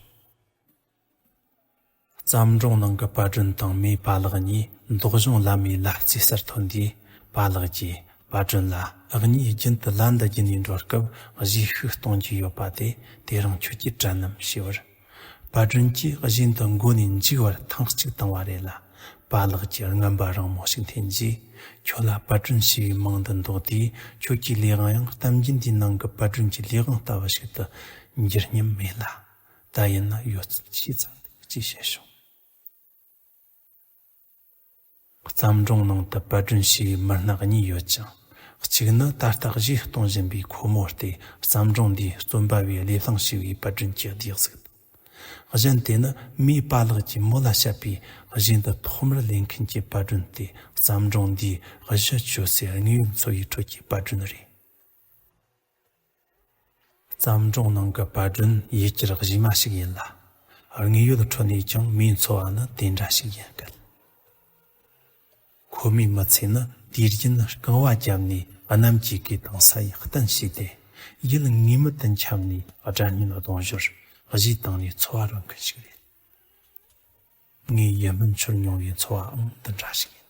བརྩམས་སྒྲུང་ནང་གི་བ་སྒྲོན་དང་མིའི་པཱ་ལགས་གཉིས་མདོག་གཞུང་ལམ་མའི་ལབ་རྩེ་སར་ཐོན་དུས། པཱ་ལགས་ཀྱིས་བ་སྒྲོན་ལ། ཨང་གཉིས་རྒྱུན་དུ་ལ་འདི་བརྒྱུད་ནས་འགྲོ་སྐབས་གཞས་ཤིག་གཏོང་རྒྱུ་ཡོད་པ་དེ། དེ་རིང་ཁྱོད་ཀྱིས་དྲན་ནམ་ཞུས་པར། བ་སྒྲོན་གྱིས་གཞས་འདི་མགོ་ནས་མཇུག་བར་ཐེངས་གཅིག་བཏང་བ་རེད་ལ། པཱ་ལགས་ཀྱིས་རྔམ་པ་རིང་མོ་ཞིག་འཐེན་རྗེས། ཁྱོད་ལ་བ་སྒྲོན་ཞེས་པའི་མིང་འདི་འདོགས་དུས། ཁྱོད་ཀྱི་ལས་དབང་ཡང་གཏམ་རྒྱུད་འདིའི་ནང་གི་བ་སྒྲོན་གྱི་ལས་དབང་ལྟ་བུ་ཞིག་ཏུ་འགྱུར་སྙམ་མེད་ལ། ད་ཡིན་ན་ཡོད་ཚད་ཤེས་ཙམ་འདུག་ཅེས་བཤད་བྱུང་། བརྩམས་སྒྲུང་ནང་དུ་བ་སྒྲོན་ཞེས་པའི་མི་སྣ་གཉིས་ཡོད་ཅིང་། གཅིག་ནི་ད་ལྟ་གཞས་གཏོང་བཞིན་པའི་ཁོ་མོ་སྟེ། བརྩམས་སྒྲུང་འདིའི་རྩོམ་པ་པོའི་ལས་བླངས་བྱས་པའི་བ་སྒྲོན་གྱི་སྡེ་གཟུགས་དང་། གཞན་དེ་ནི་མིའི་པཱ་ལགས་ཀྱིས་མོ་ལ་བཤད་པའི་གཞས་འདི་ཐོག་མར་ལེན་མཁན་གྱི་བ་སྒྲོན་ཏེ། བརྩམས་སྒྲུང་འདིའི་གཞི་བཅོལ་སའི་དངོས་ཡོད་འཚོ་བའི་ཁྲོད་ཀྱི་བ་སྒྲོན་རེད། བརྩམས་སྒྲུང་ནང་གི་བ་སྒྲོན་ཡུལ་གྱར་གཞས་མ་ཞིག་ཡིན་ལ། དངོས་ཡོད་ཁྲོད་ནས་ཀྱང་མིའི་འཚོ་བ་ནི་དེ་འདྲ་ཞིག་ཡིན་སྐད། ཁོ་མོའི་མི་ཚེ་ནི་དུས་རྒྱུན་རྐང་བ་བརྒྱབ་ནས་གནམ་གྱི་གོས་དང་ས་ཡི་གཏིང་ཕྱེས་ཏེ། ཡུལ་ངེས་མེད་དུ་འཁྱམས་ནས་སྒྲ་སྙན་གདུང་ཞོར་གཞས་བཏང་ནས་འཚོ་བ་རོལ་མཁན་ཞིག་རེད། ངའི་ཡིད་སྨོན་འཆོར་མྱོང་བའི་འཚོ་བའང་འདི་འདྲ་ཞིག་ཡིན།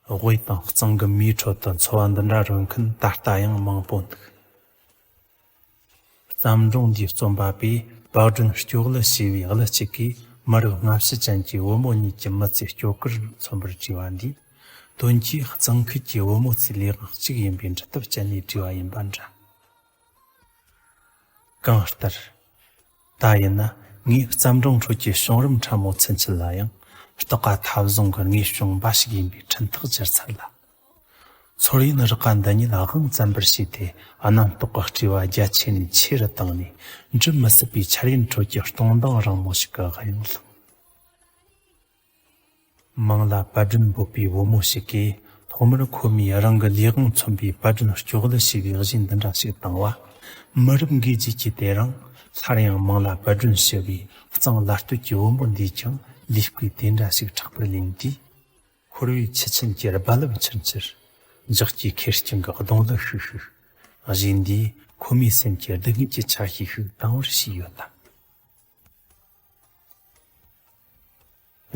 དབུས་དང་གཙང་གི་མིའི་ཁྲོད་དུ་འཚོ་བ་འདི་འདྲ་རོལ་མཁན་ད་ལྟ་ཡང་མང་པོ་འདུག། བརྩམས་སྒྲུང་འདིའི་རྩོམ་པ་པོས་བ་སྒྲོན་སྐྱོ་གླུ་ཞེས་པའི་གླུ་གཅིག་གིས་མི་རབས་སྔ་ཕྱི་ཅན་གྱི་བུ་མོ་གཉིས་ཀྱི་མི་ཚེའི་སྐྱོ་གར་མཚོན་པར་བྲིས་པ་འདིས། དོན་གྱིས་གཙང་ཁུལ་གྱི་བུ་མོ་ཚོའི་ལས་དབང་གཅིག་ཡིན་པའི་འབྲི་ཐབས་སྤྱད་ནས་བྲིས་པ་ཡིན་པ་འདྲ། གང་ལྟར། ད་ཡིན་ན་ངས་བརྩམས་སྒྲུང་ཁྲོད་ཀྱི་བྱུང་རིམ་ཕྲ་མོ་ཚུན་ཆད་ལ་ཡང་རྟགས་ཀ་མཐའ་བཟུང་གི་དངོས་བྱུང་འབའ་ཞིག་ཡིན་པའི་འཕྲིན་ཐག་བཅད་ཚར་ལ། ཚོར་ཡུན་རགས་པ་འདི་ཉིད་དབང་བཙན་པར་བྱས་ཏེ། རྣམ་རྟོག་གི་དཀྲིས་པ་རྒྱ་ཆེ་ནས་ཆེ་རུ་བཏང་ནས། འབྲི་མི་སྲིད་པའི་འཆར་ཡན་ཁྲོད་ཀྱི་སྟོང་མདངས་རིང་མོ་ཞིག་གི་དབྱིངས་ལྷུང་། མིང་ལ་བ་སྒྲོན་འབོད་པའི་བུ་མོ་ཞིག་གིས། ཐོག་མར་ཁོ་མོས་རང་གི་ལས་དབང་མཚོན་པའི་བ་སྒྲོན་སྐྱོ་གླུ་ཞེས་པའི་གཞས་འདི་འདྲ་ཞིག་བཏང་བ། མི་རབས་འགའི་རྗེས་ཀྱི་དེ་རིང་སླར་ཡང་མིང་ལ་བ་སྒྲོན་ཞེས་པའི་གཙང་ལ་སྟོད་ཀྱི་བུ་མོ་འདིས་ཀྱང་ལས་བསྐོས་དེ་འདྲ་ཞིག་ཕྲག་པར་ལེན་དུས། ཤོར་བའི་ཆུ་ཆེན་གྱི་རྦ་རླབས་ཆིར་ཆིར། འཇག་གི་ཁེར་རྐྱང་གི་གདུང་ལུ་ཤུགས་ཤུགས། གཞས་འདིས་ཁོ་མོའི་སེམས་ཀྱི་སྡུག་བསྔལ་གྱི་ཆ་ཤས་ཤིག་དྭངས་བར་བྱས་ཡོད་ལ།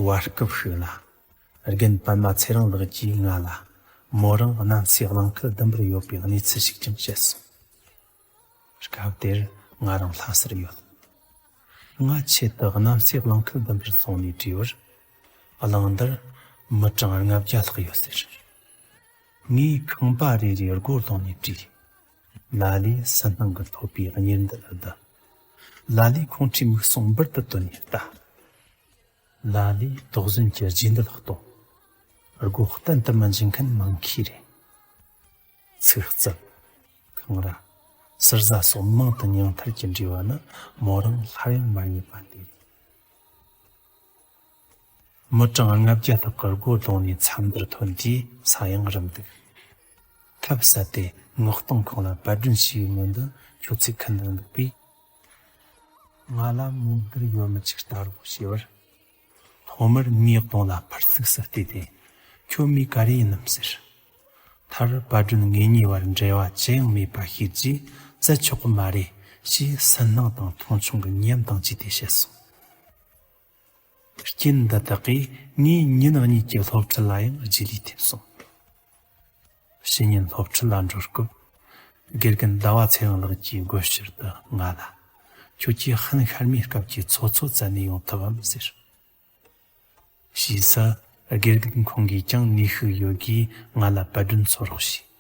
བར་སྐབས་ཤིག་ལ། རྒན་པད་མ་ཚེ་རིང་ལགས་ཀྱིས་ང་ལ། མོ་རང་གནམ་སའི་གླིང་ཁུལ་བདུན་པར་ཡོད་པའི་གནས་ཚུལ་ཞིག་ཀྱང་བཤད་སོང་། སྐབས་དེར་ང་རང་ལྷ་སར་ཡོད། ང་ཆེད་དུ་གནམ་སའི་གླིང་ཁུལ་བདུན་པར་སོང་ནས་དྲིས་པར། གླིང་འདིར་མི་གྲངས་ལྔ་བརྒྱ་ལྷག་ཡོད་ཟེར། ངས་ཁང་པ་རེ་རེའི་སྒོ་བརློང་ནས་དྲིས། ལ་ལས་སུན་སྣང་གིས་ཐོབ་པའི་གཉེར་འདུན་བསྡུ། ལ་ལས་ཁོང་ཁྲོའི་མིག་ཟུང་འབུར་དུ་བཏོན་ནས་ལྟ། ལ་ལས་དོགས་ཟོན་གྱི་རྗེས་འདེད་གཏོང་། སྒོ་གཏན་དུ་མི་འབྱེད་མཁན་མང་ཁས་རེད། ཚིག་རྩུབ། འཁང་ར། ཟུར་ཟ་སོགས་མང་དུ་མྱངས་མཐར་གྱི་འབྲས་བུ་ནི་མོ་རང་སླར་ཡང་མ་རྙེད་པ་འདི་རེད། མི་གྲངས་ལྔ་བརྒྱ་ལྷག་གི་སྒོ་བརློང་ནས་མཚམས་འདིར་ཐོན་དུས་ས་ཡང་རུབ་འདུག། ཐབས་ཟད་དེ་ངག་སྟོང་ཁོང་ལ་བ་སྒྲོན་ཞེས་པའི་མིང་འདི་ཁྱོད་ཚོས་མཁྱེན་ནི་འདུག་པས། ང་ལ་མོ་འདིར་ཡོད་མི་ཅིག་ལྟ་རོགས་ཞེས་པར། ཐོག་མར་མིའི་གདོང་ལ་ཕར་ཚིགས་སུ་བལྟས་ཏེ། ཁྱོད་མི་ག་རེ་ཡིན་ནམ་ཟེར། མཐར་པ་སྒྲོན་ངེད་གཉིས་བར་འབྲེལ་བ་ཅི་ཡང་མེད་པ་ཤེས་རྗེས་བཙལ་ཆོག་གི་མ་རེད་ཞེས་སུན་སྣང་དང་མཐོང་ཆུང་གི་ཉམས་དང་བཅས་ཏེ་བཤད་སོང་། རྐྱེན་འདི་དག་གིས་ངའི་ཉིན་གཉིས་ཀྱི་སློབ་ཁྲིད་ལ་ཡང་རྗེས་ལུས་ཐེབས་སོང་། ཕྱི་ཉིན་སློབ་ཁྲིད་ལ་འགྲོ་སྐབས། དགེ་རྒན་ཟླ་བ་ཚེ་རིང་ལགས་ཀྱིས་དགོད་བཤེར་དུ་ང་ལ། ཁྱོད་ཀྱིས་ཧན་ཤར་མའི་སྐབས་ཀྱི་ཚོགས་གཙོ་བཙལ་ནས་ཡོང་ཐུབ་བམ་ཟེར། ཞེས་སུ། དགེ་རྒན་ཁོང་གིས་ཀྱང་ནུས་ཤུགས་ཡོད་དགུས་ང་ལ་པར་སྐྲུན་ཚོར་རོགས་བྱས།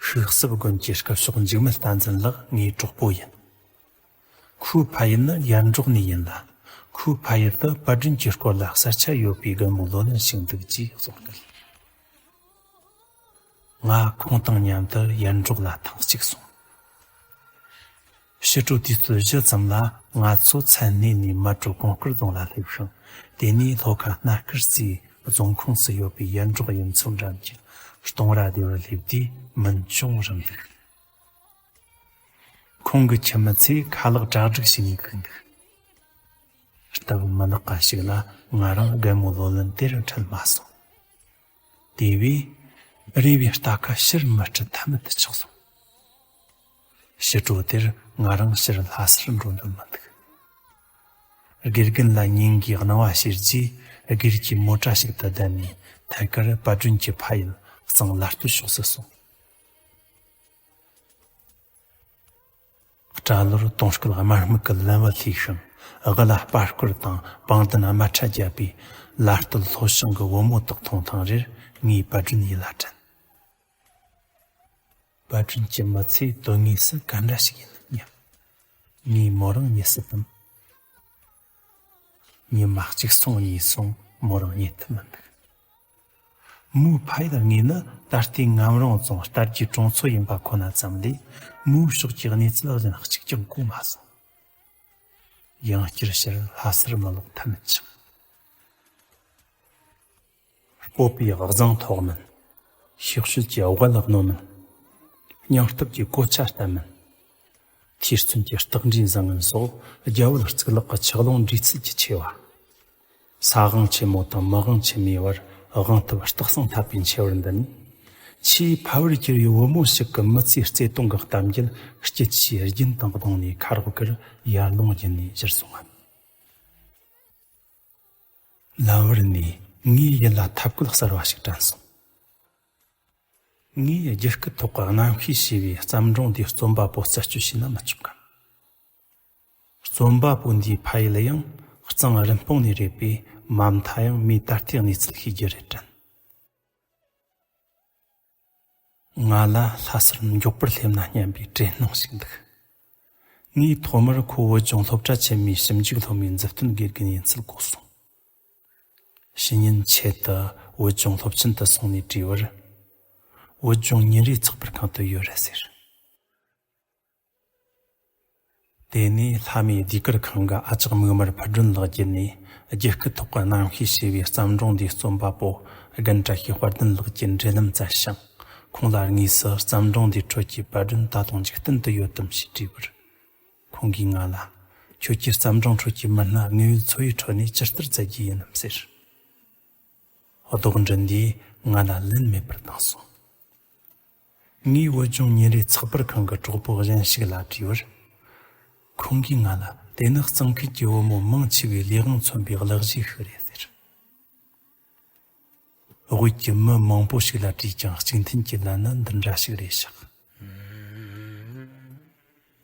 ཤུག་གསེབ་དགོན་གྱི་སྐུ་ཞབས་འཇིགས་མེད་བསྟན་འཛིན་ལགས་ངའི་གྲོགས་པོ་ཡིན། ཁོའི་ཕ་ཡུལ་ནི་ཡར་འབྲོག་ནས་ཡིན་ལ། ཁོའི་ཕ་ཡུལ་དུ་པར་སྐྲུན་གྱི་སྐོར་ལ་གསར་ཆ་ཡོད་པའི་རྒན་མོ་ལོ་ལོན་ཞིག་འདུག་ཅེས་གསུངས་སྐད། ང་ཁོང་དང་མཉམ་དུ་ཡར་འབྲོག་ལ་ཐེངས་གཅིག་སོང་། ཕྱི་དྲོ་དུས་ཚོད་བཞི་ཙམ་ལ་ང་ཚོ་མཚན་སྣེ་ནས་མལ་གྲོ་གུང་དཀར་རྫོང་ལ་སླེབས་ཤིང་། དེ་ནས་ལྷོ་ཁ་སྣ་དཀར་རྩེའི་རྫོང་ཁོངས་སུ་ཡོད་པའི་ཡར་འབྲོག་གཡུ་མཚོ་འགྲམ་གྱི་སྟོང་ར་སྡེ་བར་སླེབས་དུས་མུན་ཅུང་རིང་འདུག། ཁོང་གི་ཁྱིམ་མི་ཚོས་ཁ་ལག་གྲ་སྒྲིག་བྱས་ནས་བསྡད་འདུག། སྟབས་མི་ལེགས་པ་ཞིག་ལ་ང་རང་རྒན་མོ་ལོ་ལོན་དེར་འཕྲད་མ་སོང་། དེ་བས་རེ་བའི་རྟ་ཁ་ཕྱིར་མི་སྤྲད་ཐབས་མེད་དུ་ཆགས་སོང་། ཕྱི་དྲོ་དེར་ང་རང་ཕྱིར་ལྷ་སར་འགྲོ་འདོད་མི་འདུག། དགེ་རྒན་ལ་ཉིན་འགའི་སྣང་བ་བྱེད་རྗེས་སྒེར་གྱི་མོ་ཊ་ཞིག་ཏུ་བསྡད་ནས་ཐད་ཀར་པར་སྐྲུན་གྱི་ཕ་ཡུལ་གཙང་ལ་སྟོད་ཕྱོགས་སུ་སོང་། སྐྲ་ལོར་དུང་སྐུད་དམར་སྨུག་གི་ལན་བུ་ལྷོས་ཤིང་། དབུ་ལ་སྤར་སྐོར་དང་བང་མདན་དམར་ཁྲ་བརྒྱབ་པའི་ལ་སྟོད་ལྷོ་བྱང་གི་བུ་མོ་དག་མཐོང་ཐེངས་རེར་ངའི་པར་སྐྲུན་ཡིད་ལ་དྲན། པར་སྐྲུན་གྱི་མི་ཚེ་དོན་དངོས་སུ་ག་འདྲ་ཞིག་ཡིན་ནམ་སྙམ། ངས་མོ་རང་རྙེད་སྲིད་དམ། ཉི་མ་གཅིག་སོང་གཉིས་སོང་མོ་རང་རྙེད་ཐུབ་མི་འདུག། མོའི་ཕ་ཡུལ་དངོས་ནི་ད་ལྟའི་ངམ་རོང་རྫོང་རྟ་རྒྱུག་གྲོང་ཚོ་ཡིན་པ་ཁོ་ན་ཙམ་ལས། མོའི་ཕྱོགས་ཀྱི་གནས་ཚུལ་གཞན་གཅིག་ཀྱང་གོ་མ་སོང་། ཡང་བསྐྱར་ཕྱིར་ལྷ་སར་མི་ལོག་ཐབས་མེད་ཅིང་། སྤོབས་པའི་གཟེངས་ཐོགས་མིན། ཤེས་བྱའི་དབུ་ལ་གནོན་མིན། སྙིང་སྟོབས་ཀྱི་གོ་ཆ་བརྟན་མིན། ཐོས་བརྩོན་གྱི་སྟེགས་འགྲོས་བཟང་ངན་སོགས་རྒྱ་བོད་གཙུག་ལག་གི་ཆག་ལོང་འདྲིས་ཚུལ་གྱི་ཆེ་བ། ས་དབང་ཆེན་མོ་དང་མི་དབང་ཆེན་མོའི་བར་དབང་ཐབས་སྟག་ཚང་འཐབ་པའི་འཆི་བར་འདི་ནི། ཆེས་ཕ་བུར་གྱུར་བའི་བུ་མོ་ཞིག་གི་མི་ཚེའི་བརྩེ་དུང་གི་གཏམ་རྒྱུད་སྐྱིད་ཆེའི་རྒྱུན་དང་བསྡོངས་ནས་ཁ་རོག་གེར་ཡར་ལུང་བརྒྱུད་ནས་གཞིར་སོང་ངམ། ལམ་བར་ནས་ངའི་ཡིད་ལ་ཐབས་བཀོད་གསར་བ་ཞིག་དྲན་སོང་། ངས་རྒྱུད་སྐུད་ཐོག་གི་རྣམ་ཤེས་ཞེས་པའི་བརྩམས་སྒྲུང་འདིའི་རྩོམ་པ་པོ་རྩད་གཅོད་བྱས་ན་མི་ཆོག་གམ། རྩོམ་པ་པོ་འདིའི་ཕ་ཡུལ་ཡང་གཙང་རིན་སྤུངས་ནས་རེད་པས། མ་མཐའ་ཡང་མིས་ད་ལྟའི་གནས་ཚུལ་ཤེས་རྒྱུ་རེད་དྲན། ང་ལ་ལྷ་སར་མགྱོགས་པར་སླེབས་ན་སྙམ་པའི་དྲན་སྣང་ཞིག་འདུག། ངས་ཐོག་མར་ཁོ་བོད་ལྗོངས་སློབ་གྲྭ་ཆེན་མོའི་ཞིབ་འཇུག་སློབ་མའི་མཛུབ་སྟོན་དགེ་རྒན་ཡིན་ཚུལ་གོ་སོང་། ཕྱི་ཉིན་ཆེད་དུ་བོད་ལྗོངས་སློབ་ཆེན་དུ་སོང་ནས་དྲིས་པར། བོད་ལྗོངས་ཉིན་རེའི་ཚགས་པར་ཁང་དུ་ཡོད་རེད་ཟེར། དེ་ནས་ལྷ་མོའི་ཟློས་གར་ཁང་གི་ཨ་ཅག་མིག་དམར་ཕུར་སྒྲོན་ལགས་བརྒྱུད་ནས། རྒྱུད་སྐུད་ཐོག་གི་རྣམ་ཤེས་ཞེས་པའི་བརྩམས་སྒྲུང་འདིའི་རྩོམ་པ་པོ་རྒན་བཀྲ་ཤིས་དཔལ་ལྡན་ལགས་ཀྱི་འབྲེལ་ལམ་བཙལ་ཞིང་། ཁོང་ལ་དངོས་སུ་བརྩམས་སྒྲུང་འདིའི་ཁྲོད་ཀྱི་པར་སྐྲུན་ད་དུང་འཇིག་རྟེན་དུ་ཡོད་དམ་ཞེས་དྲིས་པར། ཁོང་གིས་ང་ལ། ཁྱོད་ཀྱི་བརྩམས་སྒྲུང་ཁྲོད་ཀྱི་མི་སྣ་དངོས་ཡོད་འཚོ་བའི་ཁྲོད་ནས་ཇི་ལྟར་བཙལ་རྒྱུ་ཡིན་ནམ་ཟེར། ལྡོག་འདྲི་འདིས་ང་ལ་ལན་མེད་པར་བཏང་སོང་། ངས་བོད་ལྗོངས་ཉིན་རེའི་ཚགས་པར་ཁང་གི་གྲོགས་པོ་གཞན་ཞིག་ལ་དྲིས་པར། ཁོང་གིས་ང་ལ་དེ་ནི་གཙང་ཁུལ་གྱི་བུ་མོ་མང་ཆེ་བའི་ལས་དབང་མཚོན་པའི་གླུ་གཞས་ཤིག་རེད་ཟེར། བོད་ཀྱི་མི་མང་པོ་ཞིག་ལ་དྲིས་ཀྱང་གཅིག་མཐུན་གྱི་ལན་ནི་འདི་འདྲ་ཞིག་རེད་ཤག།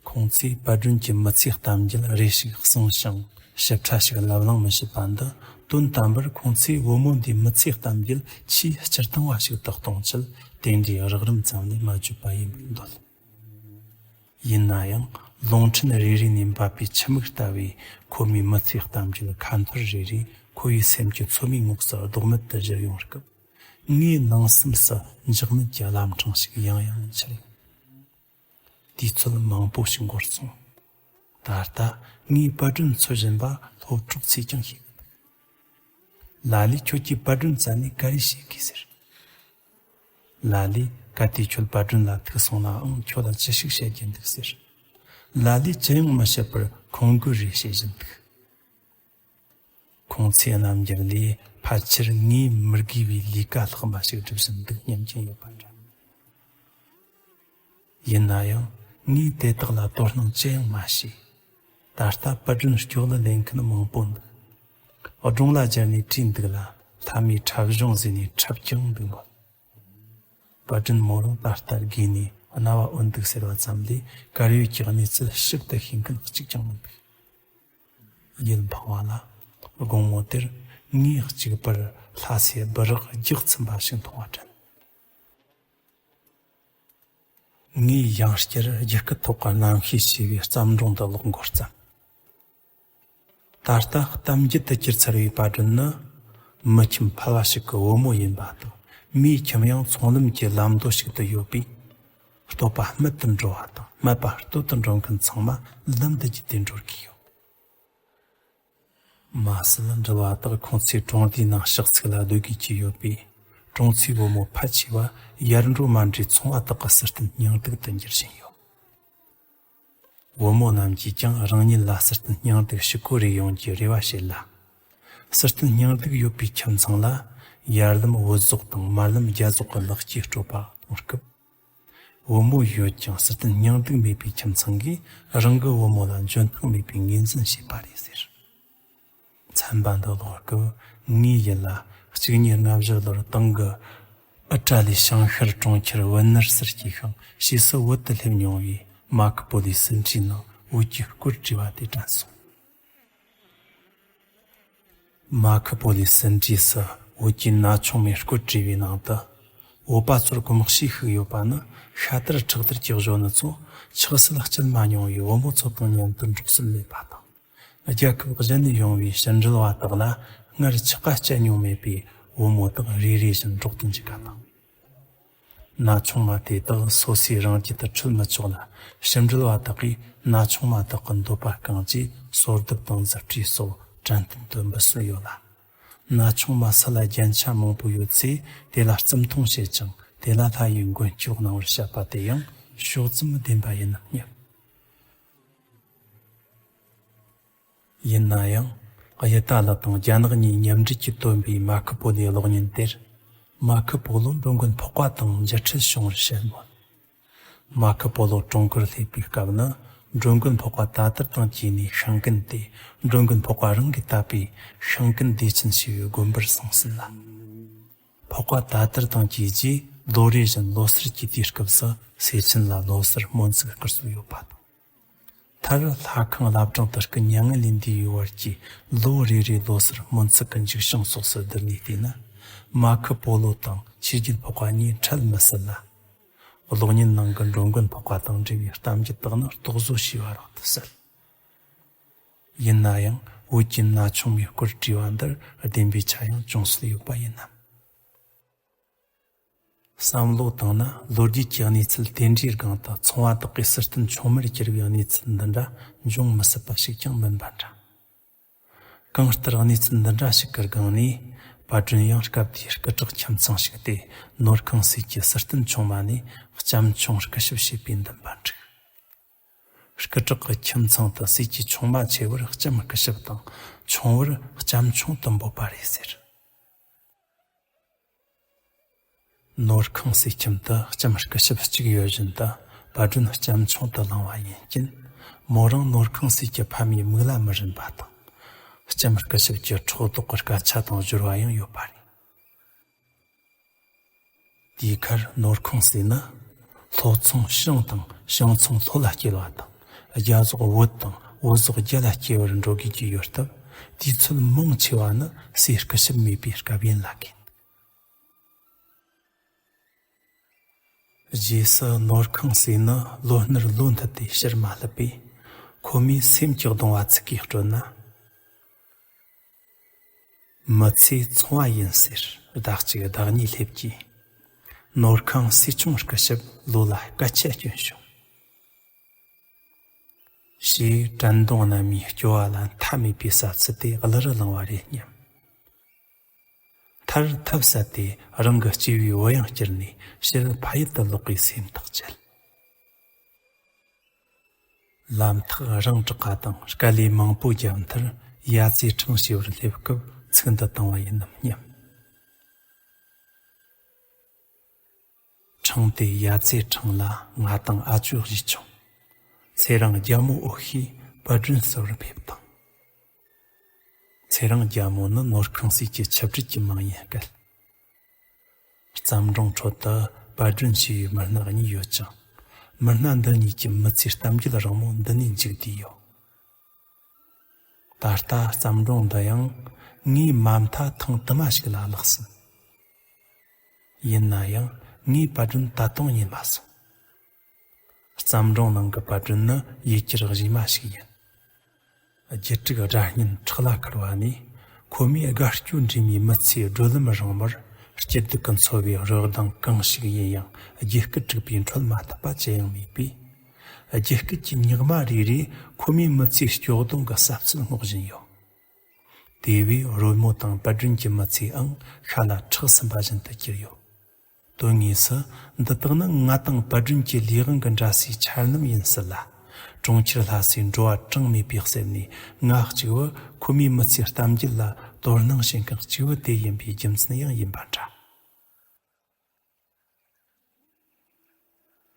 ཁོང་ཚོས་པར་སྐྲུན་གྱི་མི་ཚེའི་གཏམ་རྒྱུད་རེ་ཞིག་གསུངས་ཤིང་ཞིབ་ཕྲ་ཞིག་ལབ་གླེང་མི་བྱེད་པ་འདི། དོན་དམ་པར་ཁོང་ཚོས་བུ་མོ་འདིའི་མི་ཚེའི་གཏམ་རྒྱུད་ཆེས་སྤྱིར་བཏང་བ་ཞིག་ཏུ་གཏོང་ཆེད་དེ་འདྲའི་རགས་རིམ་ཙམ་ལས་མ་བརྗོད་པ་ཡིན་པར་འདོད། ཡིན་ན་ཡང་ལུང་ཕྲན་རེ་རེ་ནས་འབབ་པའི་ཆུ་མིག་ལྟ་བུའི་ཁོ་མོའི་མི་ཚེའི་གཏམ་རྒྱུད་ཁ་འཐོར་རེ་རེས་ཁོ་བོའི་སེམས་ཀྱི་མཚོ་མོའི་ངོགས་སུ་ལྡོག་མེད་དུ་བཞུར་ཡོང་སྐབས། ངའི་ནང་སེམས་སུ་འཇགས་མེད་ཀྱི་རླབས་འཕྲེང་ཞིག་ཡང་ཡང་འཕྱུར་ཡོང་། དུས་ཚོད་མང་པོ་ཞིག་འགོར་སོང་། ད་ལྟ་ངའི་པར་སྐྲུན་འཚོལ་བཞིན་པ་སློབ་གྲོགས་ཚོས་ཀྱང་ཤེས་གི་འདུག། ལ་ལས་ཁྱོད་ཀྱིས་པར་སྐྲུན་བཙལ་ནས་ག་རེ་བྱེད་དགོས་ཟེར། ལ་ལས་གལ་ཏེ་ཁྱོད་པར་སྐྲུན་ལ་ཐུག་སོང་ནའང་ཁྱོད་ལ་ཅི་ཞིག་བཤད་རྒྱུ་འདུག་ཟེར། ལ་ལས་ཅི་ཡང་མི་བཤད་པར་ཁོང་དགོད་རེ་བྱེད་བཞིན་འདུག། ཁོང་ཚོའི་རྣམ་འགྱུར་ལས་ཕལ་ཆེར་ངས་མི་དགེ་བའི་ལས་ཀ་ལྷག་མ་ཞིག་སྒྲུབ་བཞིན་འདུག་སྙམ་གྱིན་ཡོད་པ་འདྲ། ཡིན་ན་ཡང་ངས་དེ་དག་ལ་དོ་སྣང་ཅི་ཡང་མ་བྱས། ད་ལྟ་པར་སྐྲུན་སྐྱོ་ལ་ལེན་མཁན་མང་པོ་འདུག་སྒྲུང་ལ་སྦྱར་ནས་བྲིས་འདུག་ལ། ལྷ་མིའི་འཁྲབ་གཞུང་ཟེར་ནས་འཁྲབ་ཀྱང་འདུག་མོད། པར་སྐྲུན་མོ་རང་ད་ལྟ་དགོས་ནས་རྣ་བ་འོན་འདུག་ཟེར་བ་ཙམ་ལས་གར་ཡོད་ཀྱི་གནས་ཚུལ་ཞིབ་ཏུ་ཤེས་མཁན་གཅིག་ཀྱང་མི་འདུག་ཡིད་འཕངས་པ་ལ་དགོང་མོ་དེར་ངས་གཅིག་པུར་ལྷ་སའི་སྦི་རག་རྒྱགས་ཚིམ་པ་ཞིག་མཐོང་བ་དྲན། ངས་ཡང་བསྐྱར་རྒྱུད་སྐུད་ཐོག་གི་རྣམ་ཤེས་ཞེས་པའི་བརྩམས་སྒྲུང་འདི་ཀློག་འགོ་བརྩམས། ད་ལྟ་གཏམ་རྒྱུད་དུ་གྱུར་ཚར་བའི་པར་སྐྲུན་ནི། མི་ཁྱིམ་ཕལ་བ་ཞིག་གི་བུ་མོ་ཡིན་པ་དང་། མིའི་ཁྱིམ་ཡང་ཚོང་ལམ་གྱི་ལམ་མདོ་ཞིག་ཏུ་ཡོད་པས། སྟོད་པ་སྨད་དུ་འགྲོ་བ་དང་སྨད་པ་སྟོད་དུ་འགྲོ་མཁན་ཚང་མ་ལམ་འདི་བརྒྱུད་དེ་འགྲོ་གི་ཡོད། མ་ཟད་འགྲུལ་བ་དག་ཁོང་ཚོའི་གྲོང་སྡེའི་ནང་ཕྱག་ཚིག་ལ་སྡོད་དགོས་ཀྱི་ཡོད་པས། གྲོང་ཚོའི་བུ་མོ་ཕལ་ཆེ་བ་ཡར་འགྲོ་མར་འགྲོའི་ཚོང་བ་དག་གི་སྲིད་རྟེན་སྙིང་སྡུག་ཏུ་འགྱུར་བཞིན་ཡོད། བུ་མོ་རྣམས་ཀྱིས་ཀྱང་རང་ཉིད་ལ་སྲིད་རྟེན་སྙིང་སྡུག་ཕྱུག་པོ་རེ་ཡོང་རྒྱུའི་རེ་བ་བྱེད་ལ། སྲིད་རྟེན་སྙིང་སྡུག་ཡོད་པའི་ཁྱིམ་ཚང་ལ་ཡར་ལམ་བོད་ཟོག་དང་མར་ལམ་རྒྱ་ཟོག་གི་ལེགས་སྐྱེས་སྤྲོད་པ་གཏོང་སྐབས། བུ་མོ་ཡོད་ཀྱང་སྲིད་དོན་སྙིང་སྡུག་མེད་པའི་ཁྱིམ་ཚང་གིས་རང་གི་བུ་མོ་ལ་འཇོན་ཐང་མེད་པའི་ངོས་འཛིན་བྱས་པ་རེད་ཟེར། ཚན་པ་འདི་ཀློག་སྐབས་ངའི་ཡིད་ལ་གཅིག་གཉིས་ལྔ་བཞི་ལོར་དེང་གི་ཨི་ཏྲ་ལིའི་བྱང་ཤར་གྲོང་ཁྱེར་ཝེ་ནེ་སུ་སྐྱེས་ཤིང་ཕྱིས་སུ་བོད་དུ་སླེབས་མྱོང་བའི་མར་ཁུ་པོ་ལོའི་ཟིན་བྲིས་ནང་བོད་ཀྱི་སྐོར་བྲིས་པ་དེ་དྲན་སོང་། མར་ཁུ་པོ་ལོའི་ཟིན་བྲིས་སུ་བོད་ཀྱི་ན་ཆུང་མའི་སྐོར་བྲིས་པའི་ནང་དུ། བོད་པ་ཚོར་གོམས་གཤིས་ཤིག་ཡོད་པ་ནི། ཤ་དར་ཁྲག་དར་གྱི་གཞོན་ནུ་ཚོ་ཆགས་སྲེད་སྐྱེལ་མ་མྱོང་བའི་བུ་མོ་ཚོ་དང་མཉམ་དུ་འགྲོགས་སྲོལ་མེད་པ་དང་། རྒྱལ་ཁབ་གཞན་ནས་ཡོང་བའི་ཕྱི་འབྲེལ་བ་དག་ལ་སྔར་ཆགས་པ་སྐྱེ་མྱོང་མེད་པའི་བུ་མོ་དག་རེ་རེ་བཞིན་འགྲོགས་ཏུ་འཇུག་པ་དང་། ན་ཆུང་མ་དེ་དག་སོ་སོའི་རང་རྒྱུད་དུ་འཁྲུལ་མི་ཆོག་ལ། ཕྱི་འབྲེལ་བ་དག་གིས་ན་ཆུང་མ་དག་གི་འདོད་པ་བསྐང་རྗེས་གསོལ་འདེབས་དང་མཛུབ་བྲིས་སོགས་དྲན་རྟེན་དུ་འབུལ་སྲོལ་ཡོད་ལ། ན་ཆུང་མ་སུ་ལ་རྒྱན་ཆ་མང་པོ་ཡོད་ཚེ་དེ་ལ་བརྩི་མཐོང་བྱེད་ཅིང་དེ་ལ་ལྷ་ཡི་མགོན་སྐྱོབ་གནང་བར་བཤད་པ་དེ་ཡང་ཕྱོགས་ཙམ་བདེན་པ་ཡིན་ནམ་སྙམ། ཡིན་ན་ཡང་གཡུ་ཏ་ལགས་དང་རྒྱ་ནག་གཉིས་མཉམ་འབྲེལ་གྱིས་བཏོན་པའི་མར་ཁུ་པོ་ལོའི་གློག་བརྙན་དེར། མར་ཁུ་པོ་ལོ་འགྲོ་མགོན་འཕགས་པ་དང་མཇལ་འཕྲད་བྱུང་བར་བཤད་མོད། མར་ཁུ་པོ་ལོ་ཀྲུང་གོར་སླེབས་པའི་སྐབས་ནི་འགྲོ་མགོན་འཕགས་པ་ད་ལྟར་དང་གྱེས་ནས་ཤིང་ཀུན་ཏེ། འགྲོ་མགོན་འཕགས་པ་རང་གིས་བཏབ་པའི་ཤིང་ཀུན་བདེ་ཆེན་ཞེས་པའི་དགོན་པར་སོང་ཟིན་ལ། འཕགས་པ་ད་ལྟར་དང་གྱེས་རྗེས་ལོ་རེ་བཞིན་ལོ་གསར་གྱི་དུས་སྐབས་སུ་སེ་ཆེན་ལ་ལོ་གསར་སྨོན་ཚིག་བསྐུར་སྲོལ་ཡོད་པ་དང་། མཐར་ལྷ་ཁང་བླ་བྲང་དུ་སྐུ་མྱ་ངན་ལས་འདས་པའི་བར་གྱི་ལོ་རེ་རེའི་ལོ་གསར་སྨོན་ཚིག་གི་མཇུག་བྱང་སོགས་སུ་བསྡུར་ནས་བལྟས་ན། མར་ཁུ་པོ་ལོ་དང་ཆོས་རྒྱལ་འཕགས་པ་གཉིས་འཕྲད་མི་སྲིད་ལ། གློག་བརྙན་ནང་གི་འགྲོ་མགོན་འཕགས་པ་དང་འབྲེལ་བའི་གཏམ་རྒྱུད་དག་ནི་རྟོག་བཟོ་བྱས་པ་རང་དུ་གསལ། ཡིན་ན་ཡང་བོད་ཀྱི་ན་ཆུང་མའི་སྐོར་བྲིས་པ་འདིར་བདེན་པའི་ཆ་ཡང་ཅུང་ཟད་ཡོད་པ་ཡིན་ནམ། བསམ་བློ་བཏང་ན་ལོ་རྒྱུས་ཀྱི་གནས་ཚུལ་དེ་འདྲའི་སྒང་དུ་ཚོང་བ་དག་གིས་སྲིད་དོན་ཆུང་མར་གྱུར་བའི་གནས་ཚུལ་འདི་འདྲ་འབྱུང་མི་སྲིད་པ་ཞིག་ཀྱང་མིན་པ་འདྲ། གང་ལྟར་གནས་ཚུལ་འདི་འདྲ་ཞིག་གི་སྒང་ནས་པར་སྐྲུན་ཡང་སྐབས་དེའི་སྐུ་དྲག་ཁྱིམ་ཚང་ཞིག་སྟེ། ནོར་ཁང་སྲས་ཀྱི་སྲིད་དོན་ཆུང་མ་ནས་ལྕམ་ཆུང་སྐུ་ཞབས་ཞེས་པའི་འདུན་པ་འཁྲིགས། སྐུ་དྲག་གི་ཁྱིམ་ཚང་དུ་སྲས་ཀྱི་ཆུང་མ་ཆེ་བར་ལྕམ་སྐུ་ཞབས་དང་ཆུང་བར་ལྕམ་ཆུང་དུ་འབོད་པ་རེད་ཟེར། ནོར་ཁང་སྲས་ཁྱིམ་དུ་ལྕམ་སྐུ་ཞབས་གཅིག་ཡོད་བཞིན་དུ་པར་སྐྲུན་ལྕམ་ཆུང་དུ་བླངས་པ་ཡིན་རྐྱེན། མོ་རང་ནོར་ཁང་སྲས་ཀྱི་ཕ་མའི་མིག་ལ་མི་རིན་པ་དང་། ལྕམ་སྐུ་ཞབས་ཀྱི་ཕྲག་དོག་གི་སྐད་ཆ་དང་སྦྱོར་བ་ཡང་ཡོད་པ་རེད། དེའི་ཁར་ནོར་ཁང་སྲས་ནི། ལྷོ་ཚོང་ཞང་དང་ཞང་ཚོང་ལྷོ་ལ་སྐྱེལ་བ་དང་། རྒྱ་ཟོག་བོད་དང་བོད་ཟོག་རྒྱ་ལ་སྐྱེལ་བར་འགྲོ་དགོས་ཀྱི་ཡོད་སྟབས། དུས་ཚོད་མང་ཆེ་བ་ནི་སྲས་སྐུ་ཞབས་མེད་པའི་སྐབས་ཡིན་ལ་གལ། རྗེས་སུ་ནོར་ཁང་སྲས་ནི་ལོ་ལྔར་ལོ་མཐུད་དེ་ཕྱིར་མ་ལྷུད་པས། ཁོ་མོས་སེམས་ཀྱི་གདུང་བ་ཚིག་གིས་སྤྲོད་ན། མི་ཚེ་ཚོང་བ་ཡིན་ཟེར་ཟླ་གཅིག་ཟླ་གཉིས་སླེབས་ཀྱིས། ནོར་ཁང་སྲས་ཆུང་སྐུ་ཞབས་ལོ་ལ་སྐད་ཆ་སྐྱོན་བྱུང་། ཞེས་དྲན་གདུང་རྣམ་སྨིན་སྐྱོ་བ་ལ་མཐའ་མེད་པའི་ས་ཚིགས་དེ་གླུ་རུ་བླངས་པ་རེད་སྙམ། མཐར་ཐབས་ཟད་དེ་རང་གི་སྐྱེས་པའི་བུ་ཡང་བསྐྱུར་ནས་ཕྱིར་ཕ་ཡུལ་དུ་ལོག་པའི་སེམས་ཐག་བཅད། ལམ་ཐག་རིང་དྲགས་པ་དང་དཀའ་ལས་མང་པོ་བརྒྱབ་མཐར་ ཡ་ཙེ་ཁྲང་ཞེས་པར་སླེབས་སྐབས་ཚིག་འདི་བཏང་བ་ཡིན་ནམ་སྙམ། ཁྲང་དེ་ཡ་ཙེ་ཁྲང་ལ་ང་དང་ཨ་ཅོ་བཞི་ཆུང་། ཚེ་རིང་རྒྱལ་མོ་འོ་ཤིས་པར་སྐྲུན་ཟུར་ཕེབས་དང་། ཚེ་རིང་རྒྱལ་མོ་ནི་ནོར་ཁང་སྲས་ཀྱི་ཆབ་སྲིད་ཀྱི་མིང་ཡིན་སྐད། བརྩམས་སྒྲུང་ཁྲོད་དུ་པར་སྐྲུན་བྱས་པའི་མི་སྣ་གཉིས་ཡོད་ཅིང་། མི་སྣ་འདི་གཉིས་ཀྱི་མི་ཚེའི་གཏམ་རྒྱུད་རིང་མོ་འདི་ནས་མཇུག་བསྡུས་ཡོད། ད་ལྟ་བརྩམས་སྒྲུང་འདི་ཡང་ངའི་མ་མཐའ་ཐེངས་དུ་མ་ཞིག་ལ་བཀླགས་ཟིན། ཡིན་ན་ཡང་ངས་པར་སྐྲུན་ད་དུང་རྙེད་མ་སོང་། བརྩམས་སྒྲུང་ནང་གི་པར་སྐྲུན་ནི་ཡུལ་གྱར་གཞས་མ་ཞིག་ཡིན། རྒྱུད་དྲུག་སྒྲ་སྙན་ཁྲག་ལ་འཁར་བ་ནས། ཁོ་མོས་དགའ་སྐྱོ་འདྲེས་མའི་མི་ཚེའི་བགྲོད་ལམ་རིང་མོར། སྐྱིད་སྡུག་གི་འཚོ་བའི་རོལ་གདངས་གང་ཞིག་ཡིན་ཡང་། རྒྱུད་སྐུད་དཀྲུགས་པས་འཕྲོད་མ་ཐུབ་པ་ཅི་ཡང་མེད་པས། རྒྱུད་སྐུད་ཀྱི་ཉག་མ་རེ་རེས་ཁོ་མོའི་མི་ཚེའི་སྐྱོ་གདུང་གི་ས་བཅད་སྔོག་བཞིན་ཡོད། དེ་བས་རོལ་མོ་དང་པར་སྐྲུན་གྱི་མི་ཚེའང་ཤ་ལ་ཁྲག་ཟིན་པ་བཞིན་དུ་གྱུར་ཡོད། དོན་དངོས་སུ་འདི་དག་ནི་ང་དང་པར་སྐྲུན་གྱི་ལས་དབང་གི་འདྲ་སའི་འཆར་སྣང་ཡིན་སྲིད་ལ། གྲོང་ཁྱེར་ལྷ་སའི་འགྲོ་བ་གྲངས་མེད་པའི་གསེབ་ནས་ང་གཅིག་པུ་ཁོ་མོའི་མི་ཚེའི་གཏམ་རྒྱུད་ལ་དོ་སྣང་བྱེད་མཁན་གཅིག་པུ་དེ་ཡིན་པའི་རྒྱུ་མཚན་ཡང་ཡིན་པ་འདྲ།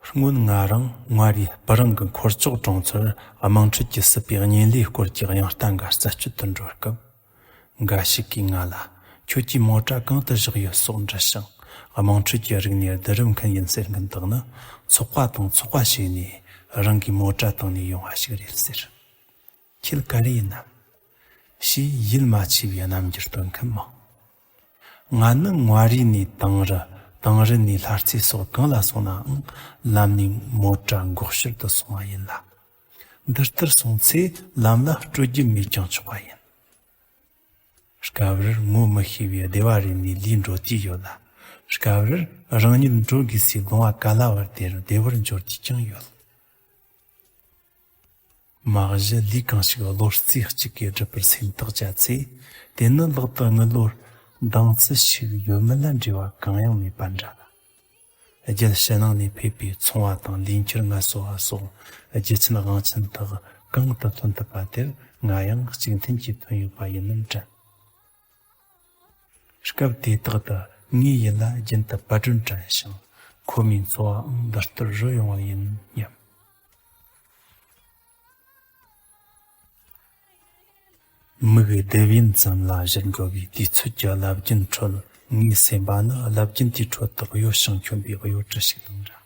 སྔོན་ང་རང་མངའ་རིས་སྤུ་རིང་གི་འཁོར་ལྕོག་གྲོང་ཚོར་དམངས་ཁྲོད་ཀྱི་སྲིད་པའི་གཉེན་ལས་སྐོར་གྱི་དབྱངས་རྟ་འགའ་རྩད་གཅོད་དུ་འགྲོ་སྐབས། འགའ་ཞིག་གིས་ང་ལ། ཁྱོད་ཀྱིས་མོ་ཊ་གང་དུ་བཞག་ཡོད་སོགས་འདྲི་ཞིང་། དམངས་ཁྲོད་ཀྱི་རིག་གནས་བསྡུ་རུབ་མཁན་ཡིན་ཟེར་མཁན་དག་ནི། ཚོགས་པ་དང་ཚོགས་པ་ཞིག་ནས་རང་གི་མོ་ཊ་བཏང་ནས་ཡོང་བ་ཞིག་རེད་ཟེར། ཁྱེད་ག་རེ་ཡིན་ནམ། ཞེས་ཡིད་མ་ཆེས་པའི་རྣམ་འགྱུར་སྟོན་མཁན་མང་། ང་ནི་མངའ་རིས་ནས་དིང་རི། དིང་རི་ནས་ལྷ་རྩེ་སོགས་གང་ལ་སོང་ནའང་ལམ་ནས་མོ་ཊ་འགོག་བཤེར་དུ་སོང་བ་ཡིན་ལ། འདི་ལྟར་སོང་ཚེ་ལམ་ལ་སྤྲོད་རྒྱུ་མེད་ཀྱང་ཆོག་པ་ཡིན། སྐབས་རེར་ངོ་མི་ཤེས་པའི་སྡེ་བ་རེ་ནས་ལུས་འགྲོ་དུས་ཡོད་ལ། སྐབས་རེར་རང་ཉིད་འགྲོ་དགོས་སའི་ལུང་བ་ག་ལ་བར་དེར་བདེ་བར་འབྱོར་དུས་ཀྱང་ཡོད། མ་གཞི་ལུས་གང་ཞིག་བློ་རྩེ་གཅིག་གིས་སྒྲུབ་པར་སེམས་ཐག་བཅད་ཚེ། དེ་ནི་ལག་ཏུ་དངུལ་ལོར་འདང་ཚུལ་ཞིག་ཡོད་མེད་ལ་འབྲེལ་བ་གང་ཡང་མེད་པ་འདྲ་ལ། རྒྱལ་ཕྱི་ནང་ནས་ཕེབས་པའི་ཚོང་བ་དང་ལས་འཁྱུར་ངལ་གསོ་བ་སོགས་རྒྱུ་ཆེན་དབང་ཆེན་དག་གང་དུ་ཐོན་ཐུབ་པ་དེར་ང་ཡང་གཅིག་མཐུན་གྱིས་ཐོན་ཡོད་པ་ཡིན་ནམ་དྲན། སྐབས་དེ་དག་ཏུ་ངའི་ཡིད་ལ་རྒྱུན་དུ་པར་སྒྲོན་དྲན་ཞིང་། ཁོ་མོའི་འཚོ་བའང་འདི་ལྟར་རོལ་ཡོང་བ་ཡིན་སྙམ། མིག་གི་རྡེབ་ཡིན་ཙམ་ལ་བཞུར་འགྲོ་བའི་དུས་ཚོད་ཀྱི་རླབས་རྒྱུན་ཁྲོད། ངའི་སེམས་པ་ནི་རླབས་རྒྱུན་དེའི་ཁྲོད་དུ་གཡོ་ཞིང་འཁྱོམ་པའི་གཡོ་གྲུ་ཞིག་དང་འདྲ།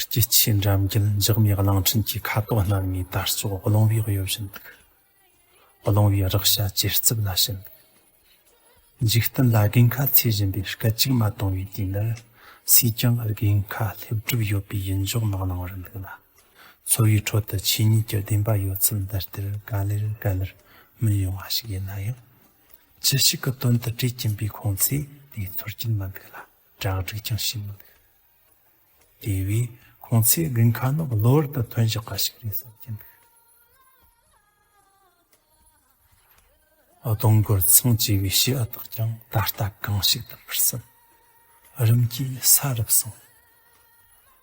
སྐྱིད་ཆུའི་འགྲམ་རྒྱུད་འཇག་མའི་གླིང་ཕྲན་གྱི་ཁ་དོག་སྣ་ལྔའི་དར་ལྕོག་རླུང་བས་གཡོ་བཞིན་འདུག། རླུང་བའི་རེག་བྱ་ཇེ་རྩུབ་ལ་ཕྱིན། འཇིག་རྟེན་ལ་དགུན་ཁ་ཚུད་བཞིན་པའི་སྐད་ཅིག་མ་གཏོང་བའི་དུས་འདིར། སུས་ཀྱང་དགུན་ཁ་སླེབས་གྲབས་ཡོད་པའི་ཡིད་འཇོག་མ་གནང་བར་འདུག་ལ། འཚོ་བའི་ཁྲོད་དུ་ཆོས་ཉིད་ཀྱི་བདེན་པ་ཡོད་ཚུལ་འདི་ལྟར་ག་ལེར་ག་ལེར་མི་ཡོང་བ་ཞིག་ཡིན་ན་ཡང་། ཅི་ཞིག་གི་དོན་དུ་བྲོས་ཀྱིན་པའི་ཁོང་ཚོས་དེའི་ཚོར་གྱིན་མི་འདུག་ལ། གྲ་སྒྲིག་ཀྱང་བྱས་མི་འདུག། དེ་བས་ཁོང་ཚོས་དགུན་ཁ་ནི་གློ་བུར་དུ་ཐོན་བཞག་པ་ཞིག་རེད་བསམ་གྱིན་འདུག། སྡོང་མགོར་ཚང་བཅས་པའི་བྱེའུ་དག་ཀྱང་ད་ལྟ་གང་ཞིག་ཏུ་འཕུར་ཟིན། རིམ་གྱིས་ས་རུབ་སོང་།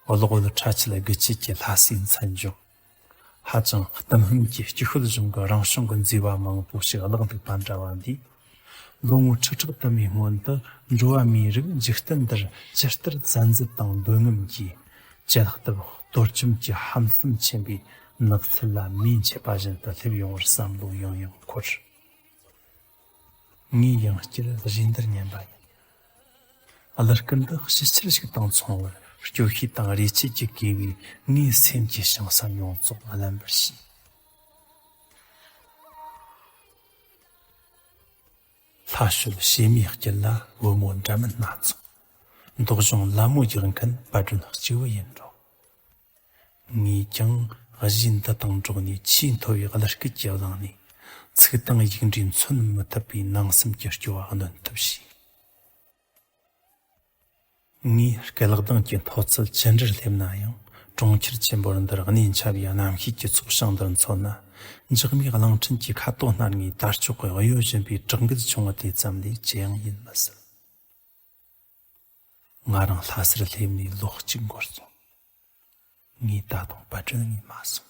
གློག་འོད་ཁྲ་ཆིལ་དགུ་ཆིལ་གྱིས་ལྷ་སའི་མཚན་བརྗོད། ཧ་ཅང་གཏམ་སྙན་གྱི་སྐྱིད་ཤོད་གཞུང་གི་རང་བྱུང་གི་མཛེས་པ་མང་པོ་ཞིག་བརླག་འདུག་པ་འདྲ་བ་འདིས། ལོ་ངོ་ཁྲི་ཕྲག་དུ་མའི་སྔོན་དུ་འགྲོ་བ་མིའི་རིགས་འཇིག་རྟེན་འདིར་ཇི་ལྟར་བཙན་འཛུལ་དང་འདོད་རྔམ་གྱིས་བཅད་གཏུབ་གཏོར་བཅོམ་གྱི་ཧམ་སེམས་ཆེན་པོའི་ནགས་ཚལ་ལ་མེ་མཆེད་པ་བཞིན་དུ་སླེབས་ཡོང་བར་བསམ་བློ་ཡང་ཡང་འཁོར། ངས་ཡང་བསྐྱར་གཞས་འདིར་ཉན་པ་ཡིན། གླུ་སྐད་འདི་ཞི་ཆར་ཞིག་དང་མཚུངས་པར་སྐྱོ་ཤས་དང་རེ་ཆེ་གྱིས་གོས་པའི་ངའི་སེམས་ཀྱི་བྱང་ས་ཡོངས་རྫོགས་རླན་པར་བྱས། ལྷ་ཞོལ་བྱེ་མའི་དཀྱིལ་ལ་བུ་མོ་འདྲ་མིན་སྣ་ཚོགས། མདོག་གཞུང་ལ་མོ་རྒྱག་མཁན་པར་སྒྲོན་གཅིག་པུ་ཡིན་འགྲོ། ངས་ཀྱང་གཞས་འདི་དང་འགྲོགས་ནས་ཆེས་མཐོ་བའི་གླུ་སྐད་ཀྱི་གླིང་ནས་ཚིག་དང་ཡིག་འབྲུས་མཚོན་མི་ཐུབ་པའི་ནང་སེམས་ཀྱི་སྐྱོ་བ་གནོན་ཐབས་བྱས། ངས་སྐད་ལག་གདངས་ཀྱི་མཐོ་ཚད་ཅི་འདྲར་སླེབས་ན་ཡང་། གྲོང་ཁྱེར་ཆེན་པོར་འདིར་གནས་འཆའ་བའི་རྣམ་ཤེས་ཀྱི་ཚོགས་ཞིང་འདིར་འཚོ་ན། འཇག་མའི་གླིང་ཕྲན་གྱི་ཁ་དོག་སྣ་ལྔའི་དར་ལྕོག་གིས་གཡོ་བཞིན་པའི་བྲག་འགུལ་ཆུང་ངུ་དེ་ཙམ་ལས་ཅི་ཡང་ཡིན་མི་སྲིད། ང་རང་ལྷ་སར་སླེབས་ནས་ལོ་གཅིག་འགོར་སོང་། ངས་ད་དུང་པར་སྐྲུན་རྙེད་མ་སོང་།